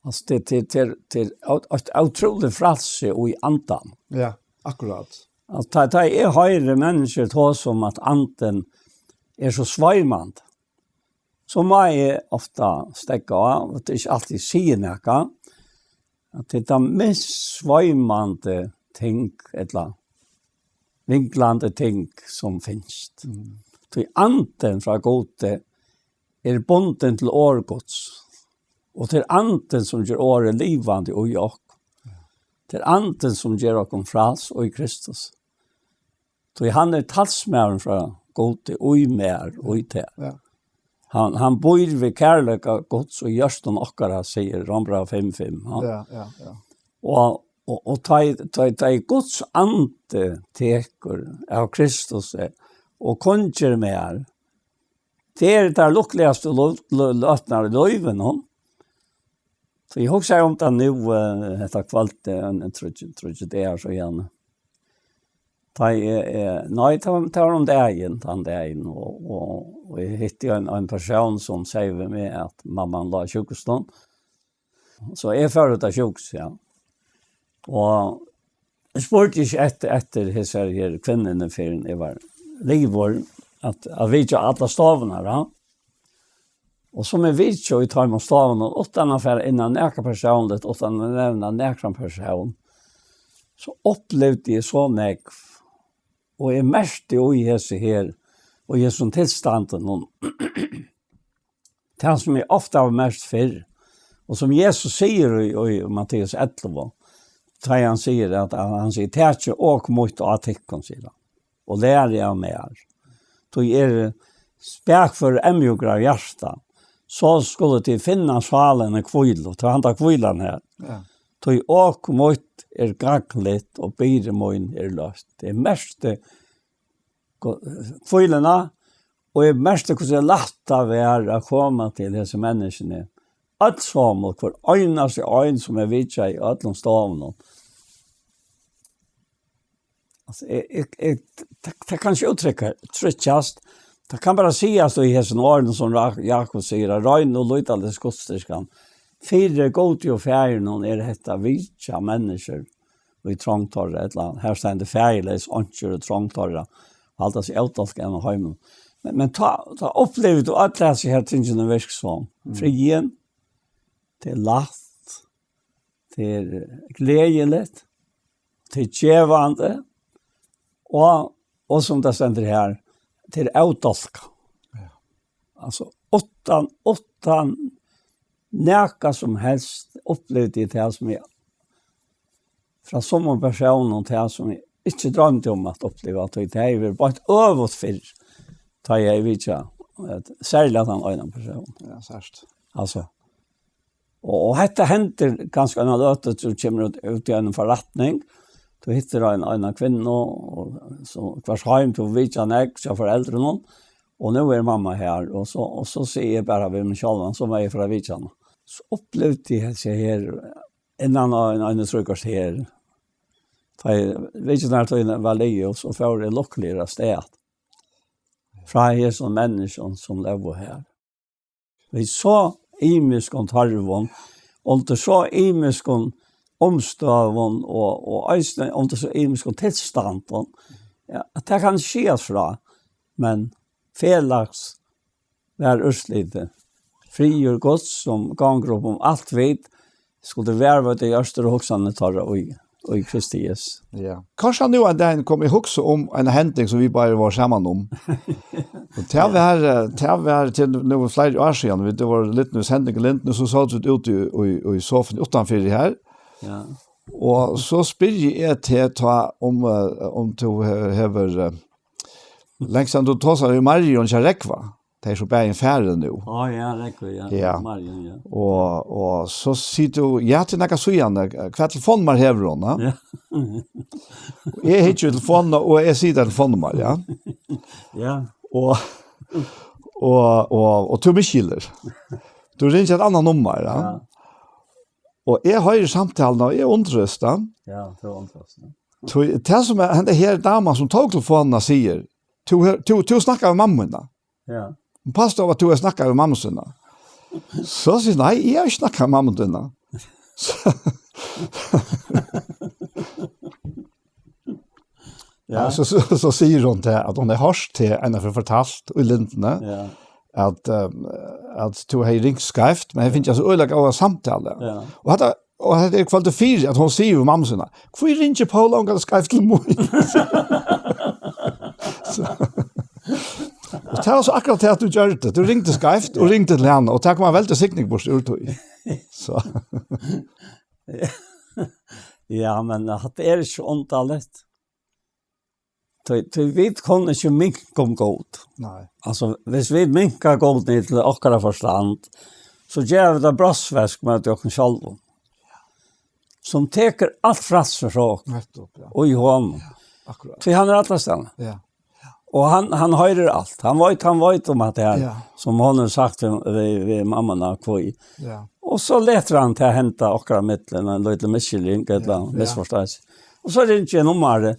Altso, tað, tað, tað, tað er ó-, eitt ótrúligt frælsi í andan. Ja, akkurát. Altso, tá, tá eg hoyri menniskju tosa um, at andin er so sveimandi, so má eg ofta steðga á, og tað er ikki altíð eg sigi nakað, at tað er tað mest sveimandi ting, ella vinglandi ting, sum finst. Mm. Tí andin frá Gudi er bundin til orð Guds, og tað er andin, sum ger orðið livandi í okkum. Tað er andin, sum ger okkum fræls í Kristus. Tí hann er talsmaðurin frá Gudi í mær og í tær. Ja. Hann, hann býr við kærleika Guds í hjørtum okkara, sigur Rómbræv fimm fimm, ha? Ja, ja, ja. Og, og, og tá ið, tá ið, tá ið Guds andi tekur av Kristus og kunngerð mær, tað eru tær lukkuligastu lø-, lø-, løturnar í lívinum. So eg hugsaði um tað nú, eh, hetta kvøldið, ein, ein tríggjar, tríggjar dagar síðani. Tá eg, eh, nei, tað var, tað var um dagin, tann dagin, og, og, og eg hitti ein, ein persón sum segði við meg, at mamman lá á sjúkrahúsinum. So eg fór út á sjúkrahúsið, ja. Og eg spurdi ikki eftir, eftir hesar her kvinnuni, fyrr enn eg var liðugur at, at vitja allar stovurnar, ja. Og sum eg vitjaði í teimum stovunum, uttan at fara inn á nakað persónligt, uttan at nevna nakran persón, so upplivdi eg so nógv. Og eg merkti í hesi her, og í hesum tilstandinum, tað sum eg ofta havi merkt fyrr, og sum Jesus sigur í, í Matteus ellivu, tá hann sigur at, hann, hann sigur, takið ok mítt á tykkum, sigur hann, og lærið av mær. Tí eg eri spakførur og eyðmjúkur av hjarta, so skulu tit finna sálini hvílu, tá handa hvílan her. Ja. Tí ok mítt er gagnligt og byrði mín er løtt. Tað er mest, eh, hvíluna, og eg merkti, hvussu lætt tað var at koma til hesi menniskjuni. Øll somul, hvør einasti ein, sum eg vitjaði í øllum stovunum. Altso, eg, eg, eg, tað, tað kann ikki úttrykkja-, trykkjast. Tað kann bara sigast í hesum orðum, sum Ra-, Jákup sigur, at rein og lýtaleyg gudsdýrkan fyri Gudi og Faðirinum er hetta at vitja menniskjur í trongd teirra, ella her stendur faðirleys, einkjur og trongd teirra, halda seg ódálkað av heiminum. Men, men tá, tá upplivir tú øll hesi her tingini virksom. Mm. Friðin, tað er lætt, tað er gleðiligt, tað er gevandi, og, og sum tað stendur her, tað er ódálkað. Ja. Altso, uttan, uttan nakað sum helst upplivdi eg tað sum eg frá summum persónum, tað sum eg ikki droymdi um at uppliva, tí tað hevði verið beint øvugt fyrr, tá eg hevði vitjað, eh, serliga tann eina persón. Ja, sært. Altso, og, og hetta hendir kanska eina løtu, tú kemur út, út í ein forretning, Tú hittir ein, eina kvinnu, og so hvørt heim, tú vitjar nógv hjá foreldrunum, og nú er mamma her, og so, og so sigi eg bara við meg sjálvan, so má eg fara at vitja hana. So upplivdi eg hesi her, innan ein, ein trýkast her. Tá eg vitjaði hana, tá eg var liðug, og so fór eg lukkuligur av stað. Frá hesum menniskjum, sum lógu her. Við so ymiskum tørvum, undir so ymiskum umstøðum og, og eisini undir so ymiskum tilstandum, ja, at tað kann ikki sigast frá, men felags var úrslitið. Friður Guds, sum gongur upp um alt vit, skuldi varðveita hjarta og hugsanir teirra í, í Kristi Jesu. Ja. Kanska nú ein dag kom eg hugsa um ein hending sum vit báðir vóru saman um. Og tað var, eh, tað var til nú fleiri ár síðan, vit, tað var litt nú sending í Lindni, so sótu vit úti í, í, í sofuni uttanfyri her. Ja. Og so spyrji eg teg tá um, eh, um tú he-, hevur, eh, langt síðan tú tosaði við Marion hjá Rógva. Tey eru so bæði farin nú. Á, ja, Rógvi, ja. Ja. Marion, ja. Og, og so sigur tú, ja, til nakað síðan, eh, hvat telefonnummar hevur hon, ja? Ja. Eg hyggi í telefonina, og eg sigi tað telefonnummar, ja. Ja. Og, og, og, og tú misskilir. Tú ringir eitt annað nummar, ja. Ja. Og eg hoyri samtaluna, og eg undrist, ja. Ja, tú undrast, ja. Tí, tað sum er, henda her dama sum tók telefonina sigur, tú, tú, tú snakkar við mammu mína. Ja. Hon påstår at tú har snakka við mammu sína. So sigur, nei, eg havi ikki snakka við mammu tína. So, ja, ja. So, so, so sigur hon til, at hon har hoyrt til eina ferð fortalt í Lindni, ja, at, eh, at tú hevði ringt skeivt, men hevði fingið so øgiliga góða samtalu. Ja. Og hetta, og hetta er kvøldið fyri, at hon sigur við mammu sína, hví ringir Poul ongantíð skeivt til mín? So. Og tað var so akkurát tað, at tú gjørdi. Tú ringdi skeivt og ringdi til hana, og tað kom ein veldig signing burtur úr tí. So. Ja, men hatta er ikki undarligt. Tí, tí vit kunnu ikki minka um Gud. Nei. Altso, hvis vit minka Gud niður til okkara forstand, so gera vit tað brotssveskt móti okkum sjálvum. Sum tekur alt frælsi frá okkum. Nettupp, ja. Og í honum. Ja, akkurát. Tí hann er allastaðni. Ja. Og hann, hann hoyrir alt. Hann veit, hann veit um at tað er, ja, sum hon hevur sagt við, við, við mammuna, hví. Ja. Og so letur hann tað henda okkara millum, ein lítil misskiljing, ella, ja, ja, misforståelse. Og so ringir nummarið.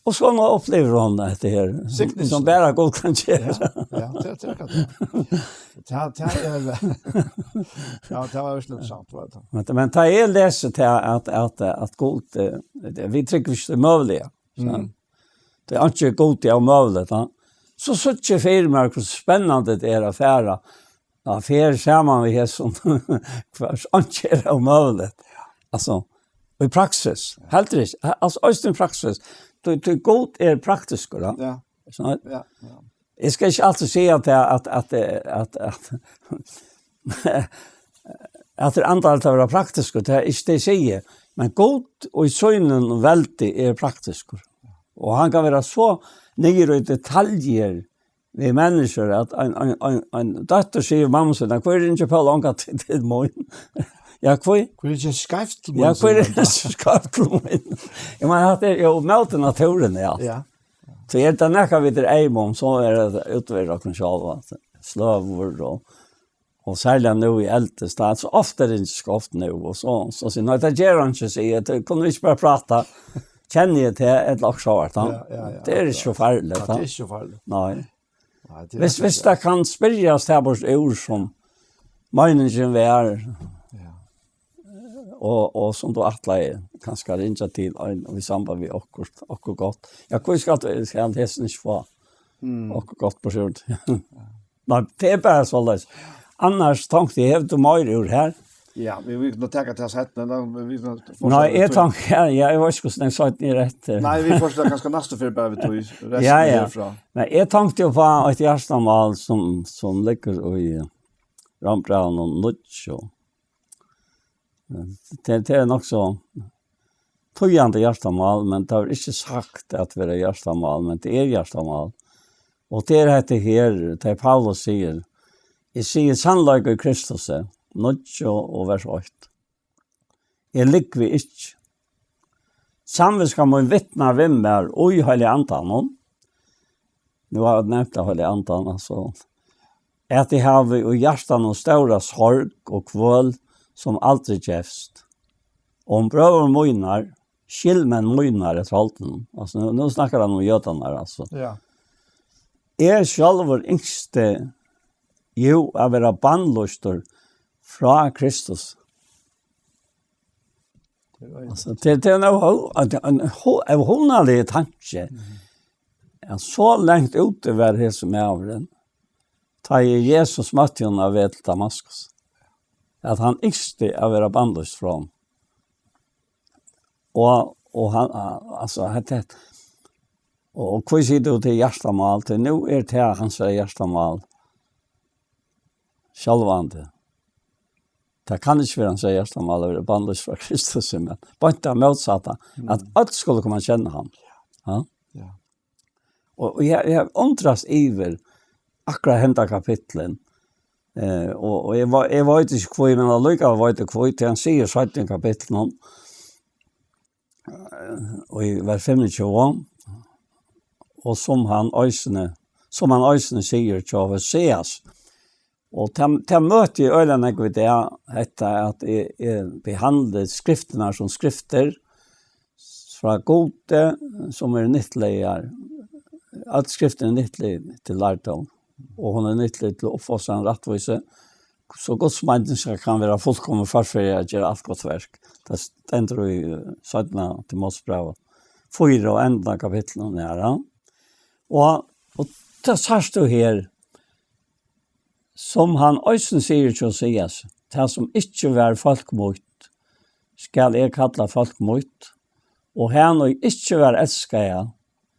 Og so nú upplivir hon hetta her, signing, sum bara Gud kann gera. Ja, ja, tað, tað kann tað. Tað, tað er, ja, tað var virkiliga interessant, var tað. Men, men tá eg lesi tað at, at, at Gud, eh, vit trúgva ikki tað møguliga. So. Mm. Tað er ikki Gud, tað er ómøguligt, ja. So síggi eg fyri mær, hvussu spennandi tað er at fara, at fara saman við hesum, hvussu einki er ómøguligt. Altso, í praksis, heldur ikki, altso, eisini í praksis. Tí, tí Gud er praktiskur, ja. Ja. So, ja, ja. Eg skal ikki altíð siga at, at, at, at, at, at tað er andaligt at vera praktiskur, tað er ikki tað eg sigi. Men Gud og í sínum veldi er praktiskur. Og hann kann vera so niður í detaljur við menniskjur, at ein, ein, ein, ein dóttir sigur mammu síni, hví ringir Poul ongantíð til, til mín? Ja, hví? Hví ringir skeivt til mín, ja, hví ringir skeivt til mín? Eg meini, hatta er jú móti náttúruni, ja. Ja. So er tað nakað vit eru eym um, so er tað útvegur okkum sjálv, at sløgur og, og serliga nú í eldri stað, so ofta er tað ikki skeivt nú, og so, so sigur, nei, tað ger hann ikki, sigur eg, kunnu vit ikki bara práta? Kenni eg teg, ella okkurt sovorðið, ja? Ja, ja, ja, tað er ikki so farligt, ja, tað er ikki so farligt. Nei. Nei, tað er akkurát tað. Hvis, hvis tað kann spyrjast her burt úr sum meiningin var, ja, og, og sum tú ætlaði, kanska ringja til ein, og í samband við okkurt, okkurt gott. Ja, hví skal tú, skal hesin ikki fáa, mm, okkurt gott burtur úr tí? Nei, tað er bara soleiðis. Annars tonkti eg, hevur tú meira úr her? Ja, vit, vit kunnu taka tað seinni, men vit kunnu fortseta. Nei, eg tonkti, ja, ja, eg veit ikki, hvussu nógv seinni er eftir. Nei, vit fortseta kanska næstu ferð bara við tí, restina, ja, ja, herfrá. Men eg tonkti jú uppá eitt hjartamál sum, sum liggur í Rómbrævinum níggju. Tað, tað er nokk so týðandi hjartamál, men tað er ikki sagt at vera hjartamál, men tað er hjartamál. Og tað er hetta her, tað Paulus sigur, eg sigi sannleika í Kristusi, níggju og vers eitt. Eg lúgvi ikki. Samvitska mín vitnar við mær í Heilaga Andanum. Nú havi eg nevnt tað, Heilaga Andan, altso, at eg havi í hjartanum stóra sorg og kvøl, sum aldri gevst. Og um brøður mínar, skyldmenn mínar, eftir holdinum. Altso, nú, nú snakkar hann um jødarnar, altso. Ja. Eg sjálvur ynskti jú at vera bannlýstur frá Kristus. Tað er ein Altso, tað, tað er ein óhu-, ein, ein óhu-, óhugnaligur tanki. Mhm. Ja, so langt úti var hesin maðurin, tá ið Jesus møtti honum á veg til Damaskus, at hann ynskti at vera bannlýstur frá honum. Og, og hann, altso, hetta, og, og hví sigur tú til hjartamál? Tí nú er tað hansara hjartamál. Sjálvandi. Tað kann ikki vera hansara hjartamál at vera bannlýstur frá Kristus, men beint tað mótsatta, at Mm. øll skulu koma at kenna hann. Ja? Ja. Og, og eg, eg undrast yvir akkurát henda kapitlin. Eh, og, og eg, ve-, eg veit ikki hví, men allíkavæl veit eg hví, tí hann sigur seinni í kapitlinum, eh, og í vers fimmogtjúgu, og sum hann eisini, sum hann eisini sigur hjá Hoseas. Og tað, tað møti eg øgiliga nógv í dag, hetta at eg, eg behandli skriftirnar sum skriftir frá Gudi, sum eru nyttuligar. Øll skriftin er nyttulig til lærdóm, og hon er nyttulig til uppfostran, rættvísi, so Guds menniskja kann vera fullkomin, førur fyri at gera alt gott verk. Tað stendur í, eh, seinna Timosbrævi fýra og enda kapitlinum her, ja. Og, og tað sært tú her, sum hann eisini sigur til Josias: "Tað sum ikki var fólk mítt, skal eg kalla fólk mítt, og hann, ið ikki var elskaða,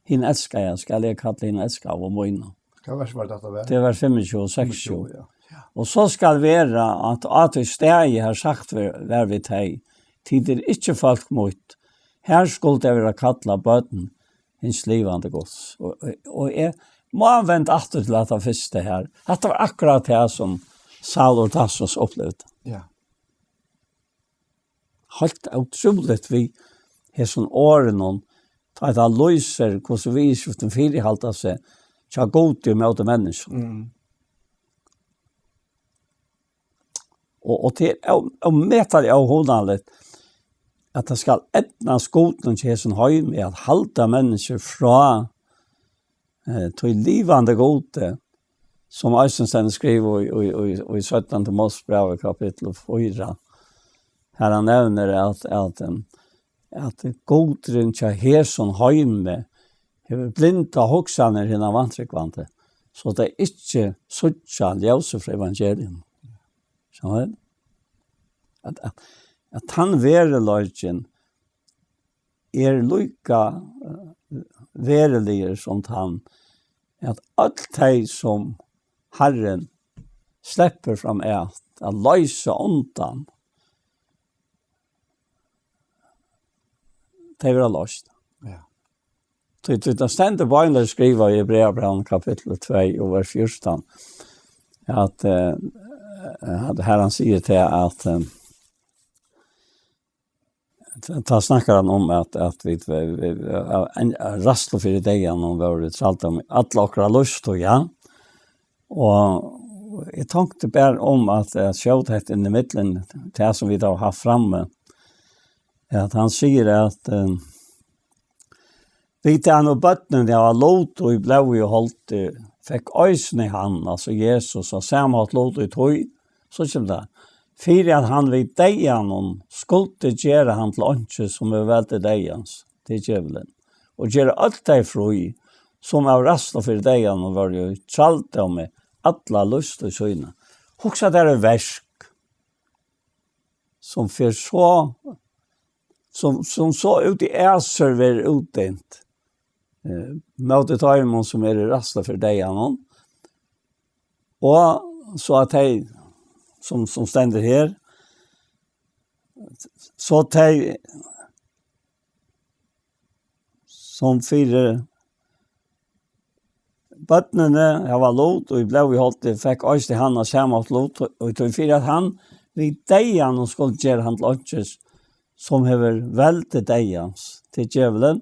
hin elskaða, skal eg kalla hin elskaðu mína." Hvat vers var tað, tað var? Tað var fimmogtjúgu og seksogtjúgu. Fimmogtjúgu, ja. Ja. "Og so skal vera, at á tí staði har sagt ver-, var við tey: Tit eru ikki fólk mítt, har skuldu tey vera kallað børn hins livandi Guds." Og, og, og eg má venda aftur til hetta fyrsta her. Hetta var akkurát tað, sum Saul úr Tarsus upplivdi. Ja. Heilt ótrúligt við hesum orðunum, tá ið hann lýsir, hvussu viðurskiftin fyrihalda seg hjá Gudi ímóti menniskjum. Mm. Og, og tað er ó-, ómetaliga óhugnaligt, at tað skal eydnast Gudinum hjá hesum heimi at halda menniskjur frá, eh, tí livandi Gudi, sum eisini stendur skrivað í, í, í, í seinna Mosebrævi kapittul fýra. Har hann nevnir at, at, em, at Gudurin hjá hesum heimi hevur blindað hugsanir hinna vantrúgvandi, so tey ikki síggja ljósið frá evangelium. Skilur tú? At, at, at tann veruleikin er líka, eh, veruligur sum tann, at øll tey, sum Harrin sleppur fram at, at loysa undan, tey verða loyst. Ja. Tí, tí tað stendur beinleiðis skrivað í Hebreabrævinum kapittul tvey og vers fjúrtan, at, eh, at her hann sigur til at, eh, tá, tá snakkar hann um at, at vit, vit, vit, ein ræðsla fyri deyðanum, hon var í trælldómi alla okkara lívstíð, ja. Og eg tonkti bara um at, at skjóta hetta inn í millum tað sum vit hava havt frammi, at hann sigur at, eh, "Við tað nú børnini hava lut í blóði og holdi, fekk eisini hann," altso Jesus, "á sama hátt lut í tí," so kemur tað, "fyri at hann við deyðanum skuldi gera hann til einki, sum hevur vald til deyðans, til djevulin, og gera øll tey frí, sum av ræðslu fyri deyðanum vóru í trælldómi alla lívstíð sína." Hugsa tær eitt verk, sum fer so, sum, sum so út í æsir verður útdent, eh, móti teimum, sum eru í ræðslu fyri deyðanum. Og so at tey, sum, sum stendur her, so tey, sum fyri børnini hava lut í blóði og holdi, fekk eisini hann á sama hátt lut, og tí fyri at hann við deyðanum skuldi gera hann til einkis, sum hevur veldi deyðans, tað er djevulin,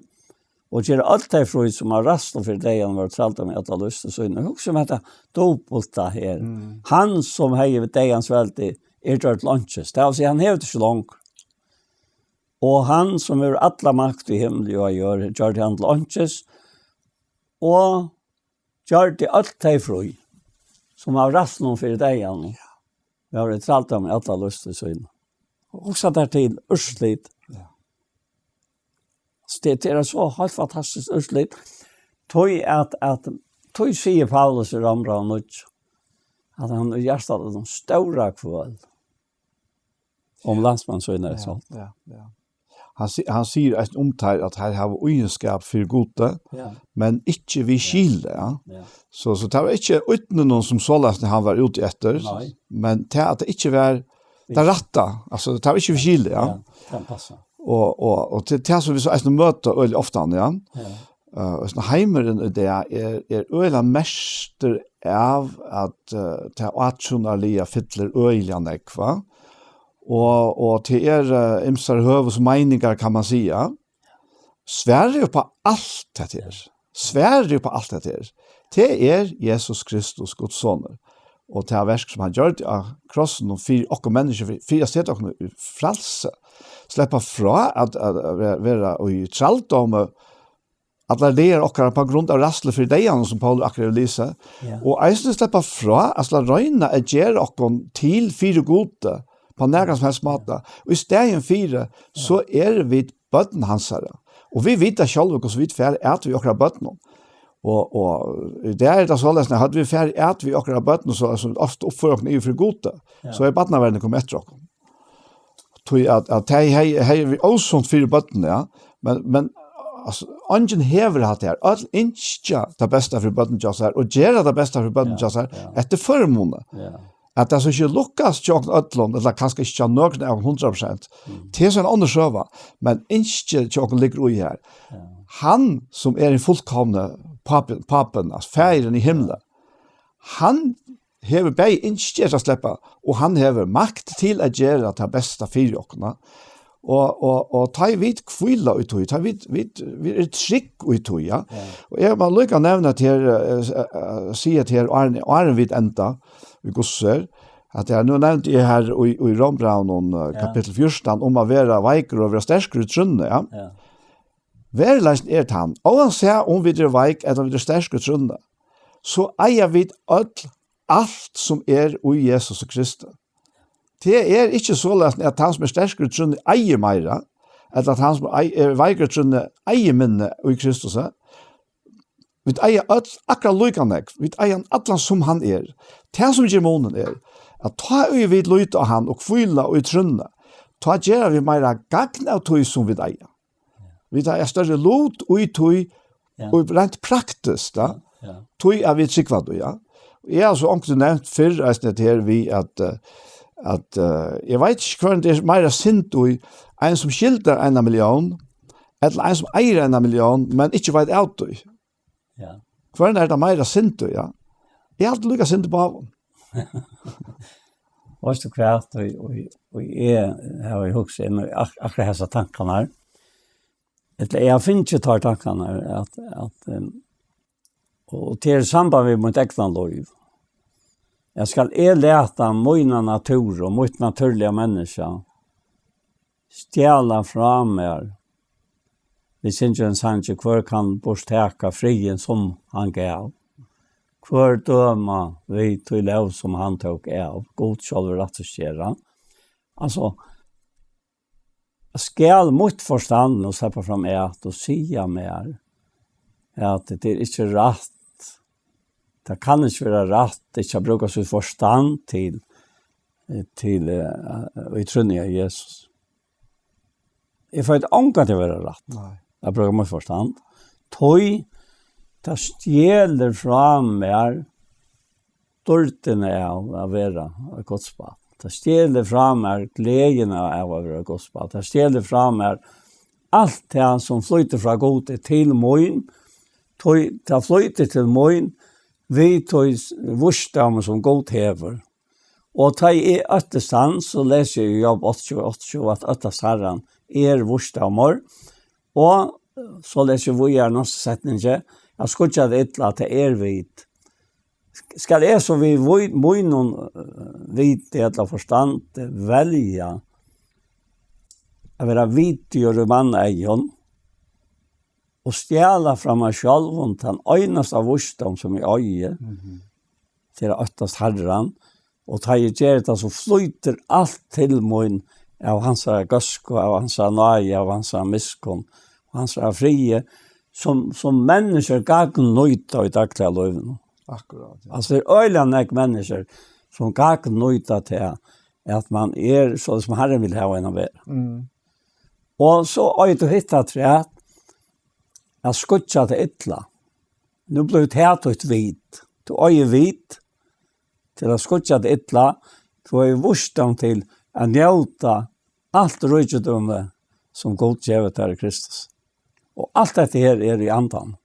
og ger øll tey frí, sum av ræðslu fyri deyðanum vóru trældømi alla lívstíð sína. Hugsa um hetta dupulta her. Mm. Hann sum hevði við deyðans veldi er gjørdur til einkis. Tað vil siga, hann hevur tað ikki longur. Og hann sum hevur alla makt í himli og á jørð, gjørdi hann til einkis, og gjørdi øll tey frí, sum av ræðslunum fyri deyðanum, vóru í trældømi alla lívstíð sína. Hugsa tær til úrslit. Ja. So tað, tað er so heilt fantastiskt úrslit. Tí at, at, tí sigur Paulus í Rómbrævi níggju, at hann í hjartanum stóra kvøl um landsmenn sínar, ja, so. Ja, ja. Hann si-, hann sigur eisini um teir, at teir hava íðinskap fyri Gudi, ja, men ikki við skili, ja. Ja. So, so tað var ikki ídninum sum soleiðis hann var úti eftir, nei, men tað at tað ikki var tað rætta, altso, tað var ikki við skili, ja. Ja, tað passar. Og, og, og til, til sum vit so eisini møta øgiliga ofta, ja. Ja. Eh, og sånn, heimurin í dag er, er øgiliga merktur av at, eh, tað átrúnaðarliga fyllir øgiliga nógv, va? Og, og tað er, eh, ymsar høvuðsmeiningar, kann man siga. Svarið upp á alt hetta her. Svarið upp á alt hetta her. Tað er Jesus Kristus, Guds sonur. Og tað verk sum hann gjørdi á krossinum fyri okkum menniskju, fyri, fyri at seta okkum í frælsi. Sleppa frá at, at, at vera, vera í trældómi allar dagar okkara på grund av ræðslu fyri deyðanum, sum Paul akkurát hevur lisið. Ja. Og eisini sleppa frá at sleppa royna at gera okkum til fyri Gudi på nakran sum helst máta. Og í staðin fyri, so eru vit børn hansara. Og vit vita sjálv, hvussu vit fara at við okkara børnum. Og, og í dag er tað soleiðis, at høvdu vit farið at við okkara børnum, so, so ofta uppføra okkum yvir fyri Gudi, ja, so er barnaverðin komin eftir okkum. Tí at, at tey, hey, hey, við ósunt fyri børnini, ja. Men, men, altso, eingin hevur hatta her. Øll ynskja tað besta fyri børnini hjá sær, og gera tað besta fyri børnini, ja, hjá sær, ja, eftir førimuni. Ja. At tað so ikki lukkast hjá okkum øllum, ella kanska ikki hjá nøkrum av okkum hundrað prosent. Mm. Tað er so ein annar søga, men ynskið hjá okkum liggur í her. Ja. Hann sum er hin fullkomni pápin, pápin, altso, faðirin í himli, hann hevur bæði ynski at sleppa, og hann hevur makt til at gera tað besta fyri okkum. Og, og, og tá ið vit hvíla í tí, tá ið vit, vit, vit eru trygg í tí, ja. Ja. Og eg má líka nevna at her, eh, eh, eh, siga at her, áðrenn, áðrenn vit enda, í hvussu er, at her, nú nevndi eg her í, í Rómbrævinum, eh, ja, kapittul fjúrtan, um at vera veikur og vera sterkur í trúnni, ja. Ja. Veruleikin er tann, óansæð um vit eru veik ella vit eru sterk í trúnni, so eiga vit øll alt sum er í Jesus Kristi. Tað er ikki soleiðis, at tann sum er sterkur í trúnni eigur meira, ella at tann sum ei-, er veikur í trúnni eigur minni í Kristus. Vit eiga øll akkurát líka nógv. Vit eiga hann allan sum hann er. Tað sum ger munin er, at tá ið vit líta á hann og hvíla í trúnni, tá gera vit meira gagn av tí sum vit eiga. Vit eiga størri lut í tí, ja, og rent praktiskt, ja. Ja. Tí at vit trúgva tí, ja. Eg havi so onkuntíð nevnt fyrr, eisini, at her við at, eh, at, eh, eg veit ikki, hvønn tað er meira synd í, ein sum skyldar eina millión, ella ein sum eigur eina millión, men ikki veit av tí. Ja. Hvønn er tað meira synd í, ja? Eg haldi líka synd í báðum. Veitst tú hvat, og, og, og eg havi hugsað inn í ak-, akkurát hesar tankarnar her. Ella eg havi fingið tær tankarnar her, at, at, em, og tað er í samband við mítt egna lív. At skal eg lata mína natúr og mítt natúrliga menniskja stjala frá mær. Vit syngja ein sang, hvør kann burturtaka friðin, sum hann gav? Hvør døma við tí lóg, sum hann tók av? Gud sjálvur rættvísgera. Altso, skal mítt forstand nú sleppa fram at og siga mær, at tað er ikki rætt, tað kann ikki vera rætt, ikki at brúka sítt forstand til, til, eh, í trúnni á Jesus. Eg fái ongantíð at vera rætt. Nei. At brúka mítt forstand. Tí tað stjelur frá mær dýrdina av at vera eitt Guds barn. Tað stjelur frá mær gleðina av at vera eitt Guds barn. Tað stjelur frá mær alt tað sum flýtur frá Gudi til mín. Tí tað flýtur til mín við tí vísdómi sum Gud hevur. Og tá eg óttist hann, so lesi eg í Job áttaogtjúgu, áttaogtjúgu, at óttast Harran er víst av mær. Og so lesi eg víðari næstu setningi, at skýggja tað illa, tað er vit. Skal eg so við ví-, mínum, eh, viti ella forstandi velja at vera vitigur í manna eygum og stjala frá mær sjálvum tann einasta vísdóm, sum eg eigi, Mhm. til at óttast Harran, og tá eg geri tað, so flýtur alt til mín av hansara góðsku, av hansara náði, av hansara miskunn, av hansara friði, sum, sum menniskjur gagnnýta í dagliga lívinum. Akkurát, ja. Altso, tað eru øgiliga nógv menniskjur, sum gagnnýta tað, at man er so, sum Harrin vil hava ein at vera. Mm. Og so eitur tú hitt afturat, at skýggja tað illa. Nú blívur tað títt vit. Tú eigur vit til at skýggja tað illa. Tú eigur vísdóm til at njóta alt ríkidømi, sum Gud gevur tær í Kristus. Og alt hetta her er í andan,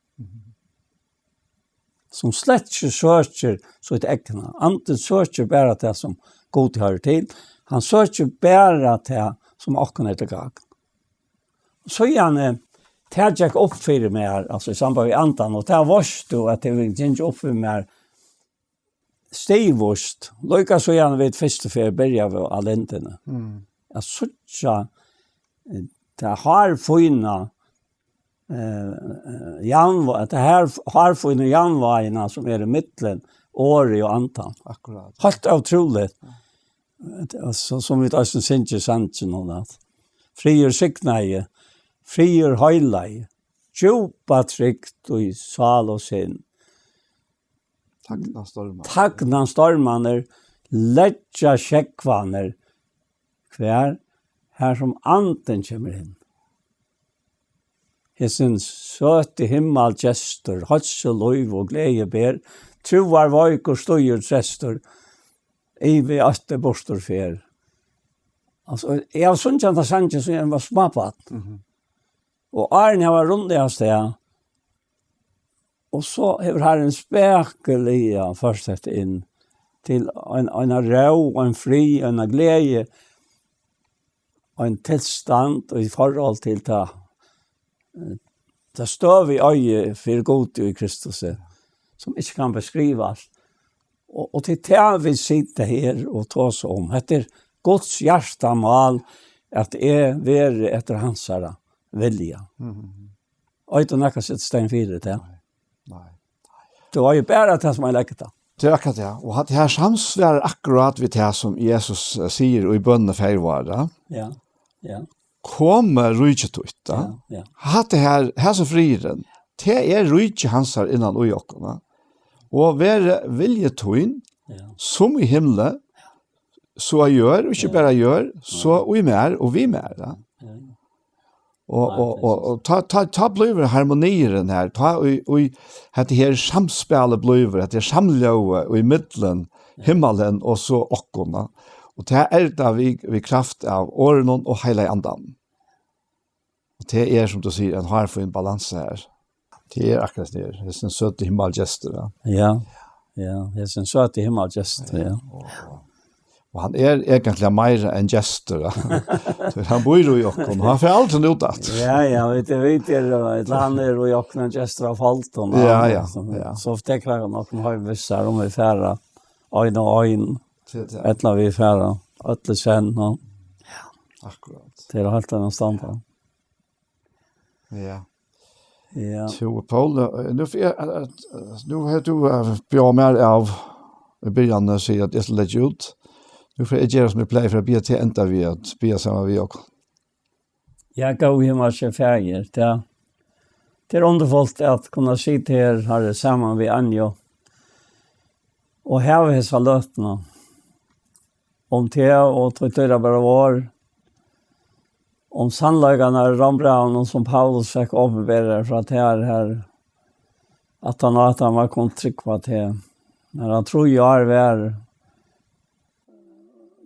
sum slett ikki søkir sítt egna. Andin søkir bara tað, sum Gud hoyrir til. Hann søkir bara tað, sum okkum er til gagn. Síðani, tað gekk upp fyri mær, altso, í samband við andan, og tað veitst tú, at tað gekk upp fyri mær stigvíst, líka síðan vit fyrstu ferð byrjaðu á Lindini. Mm. At síggja, eh, tað hárfína, eh, eh, javnvá-, tað her hárfínu javnvágina, sum er í millum orðið og andan. Akkurát. Heilt ótrúligt. Ja. Altso, sum vit eisini syngja í sanginum, at friður signaði, friður heilagi, djúpa trygd í sál og sinn. Tagna stormar. Tagna stormarnir, leggja sjógvarnir, hvar, har sum andin kemur inn. Hesin søti himmalgestur, heilsu, lív og gleði ber, trúarveikur stígur treystur, ivi ótti burtur fer. Altso, eg havi sungið handa sangin síðan eg var smábarn. Mhm. Og árini hava runnið av stað. Og so hevur Harrin spakuliga ført hetta inn til ein, eina ró, ein frið, eina gleði, ein tilstand í forhold til ta, eh, ta støðu í eigi fyri Gud í Kristus, sum ikki kann beskrivast. Og, og til tað vit sita her og tosa um. Hetta er Guds hjartamál, at eg veri eftir hansara vilja. Mhm. Eitur nakað sett stein fyri tað. Nei. Nei. Tú eigur bara tað sum eg leggi tað. Tað er akkurát tað. Og hatta her samsvarar akkurát við tað sum Jesus, eh, sigur í bønini Faðir vár, ja. Ja, ja. Komi ríki títt, ja. Ja, ja. Hatta her, hesin friðurin, tað er ríki hansara innan í okkum, ja. Og veri vilji tín, ja, sum í himli, so á jørð, og ikki, ja, bara á jørð, so, ja, í mær og við mær, ja. Ja, ja. Og, nei, og, tað er og, og tá, tá, tá blívur harmoniurin her, tá í, í hetta her samspælið blívur, hetta her samljóðið í millum, ja, himmalin og so okkum, ja. Og tað er tað við, við kraft av orðinum og heilaga andanum. Og tað er, sum tú sigur, ein hárfín balansa her. Tað er akkurát tað. Hesin søti himmalgestur, ja. Ja, ja, hesin søti himmalgestur, ja. Og, og, og hann er eigentliga meira enn gestur, ja. So hann býr í okkum, hann fer aldri út aftur. Ja, ja, vit, vit er, ella hann er í okkum ein gestur av foldum, ja, ja, so, ja. So tekur hann okkum heim við sær, um vit fara ein og ein, tað er tað, ella vit fara øll í senn, ja. Akkurát. Tað er heilt annan standard. Ja. Ja. So, Paul, eh, nú fer eg, eh, eh, nú hevur tú, eh, bjóðað mær av í byrjanini, sigur at eg skal leggja út. Nú fer eg at gera sum eg plagi, fyri at biðja teg enda við at biðja saman við okkum. Ja, góði himmalski Faðir, tað, tað er undurfult at kunna sita her, Harri, saman við Anju og hava hesa løtuna um teg og títt dýrabara orð, um sannleikarnar í Rómbrævinum, sum Paulus fekk opinberaðar frá tær, har aftan á at hann var komin trúgva teg. Har hann trý ár var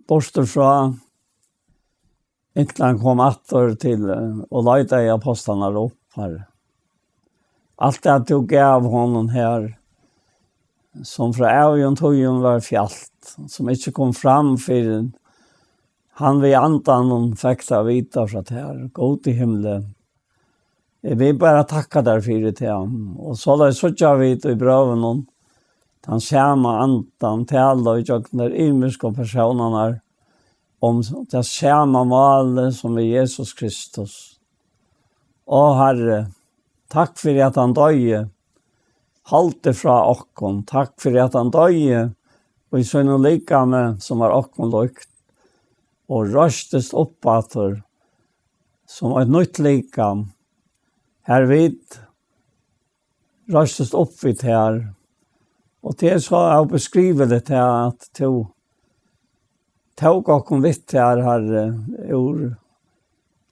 burtur frá, inntil hann kom aftur til, eh, og leitaði ápostlarnar upp, Harri. Alt tað tú gav honum her, sum frá ævigum tíðum var fjalt, sum ikki kom fram fyrr enn Hann við andanum fekk tað at vita frá tær, Gud í himli. Eg vil bara takka tær fyri tað. Og soleiðis síggja vit í brøvunum, tann sama andan tala í gjøgnum tær ymisku persónarnar um tað sama málið sum er Jesus Kristus. Ó Harri, takk fyri at hann doyði, haldi frá okkum. Takk fyri at hann doyði í sínum likami, sum var okkum líkt, og reistist upp aftur sum eitt nýtt likam, har vit reistust upp við tær. Og tað er so óbeskriviligt, tað at tú tók okkum við tær, Harri, úr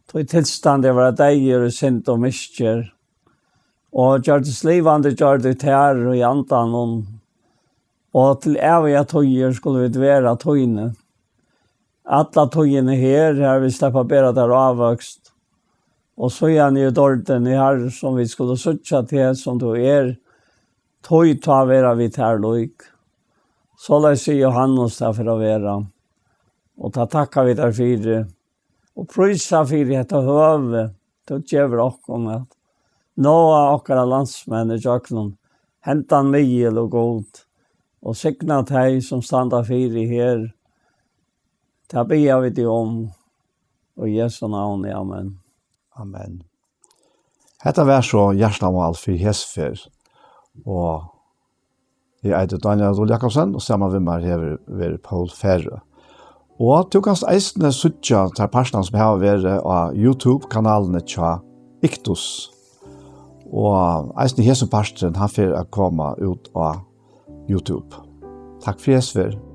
tí tilstandi at vera deyður í synd og misgerð, og gjørdist livandi, gjørdi tær í andanum, og til ævigar tíðir skulu vit vera tíni. Alla tíðina her, har vit sleppa at bera tær ávøkst, og síðani í dýrdini, Harri, sum vit skulu síggja teg, sum tú er, tí tá vera vit tær lík. Soleiðis sigur Jóhannes tað fer at vera. Og tað takka vit tær fyri. Og prísa fyri hetta høvi, tú gevur okkum at náa okkara landsmenn í gjøgnum hendan miðil, og Gud, og signa tey, sum standa fyri her. Tað biðja vit teg um, í Jesu navni, amen. Amen. Hetta var so hjartamál fyri hesa ferð, og eg eiti Dánjal Dul Jakobsen, og saman við mær hevur verið Poul Færø. Og tú kanst eisini síggja tær partarnar, sum hava verið á YouTube-kanalini hjá Iktus. Og eisini hesin parturin, hann fer at koma út á YouTube. Takk fyri hesa ferð.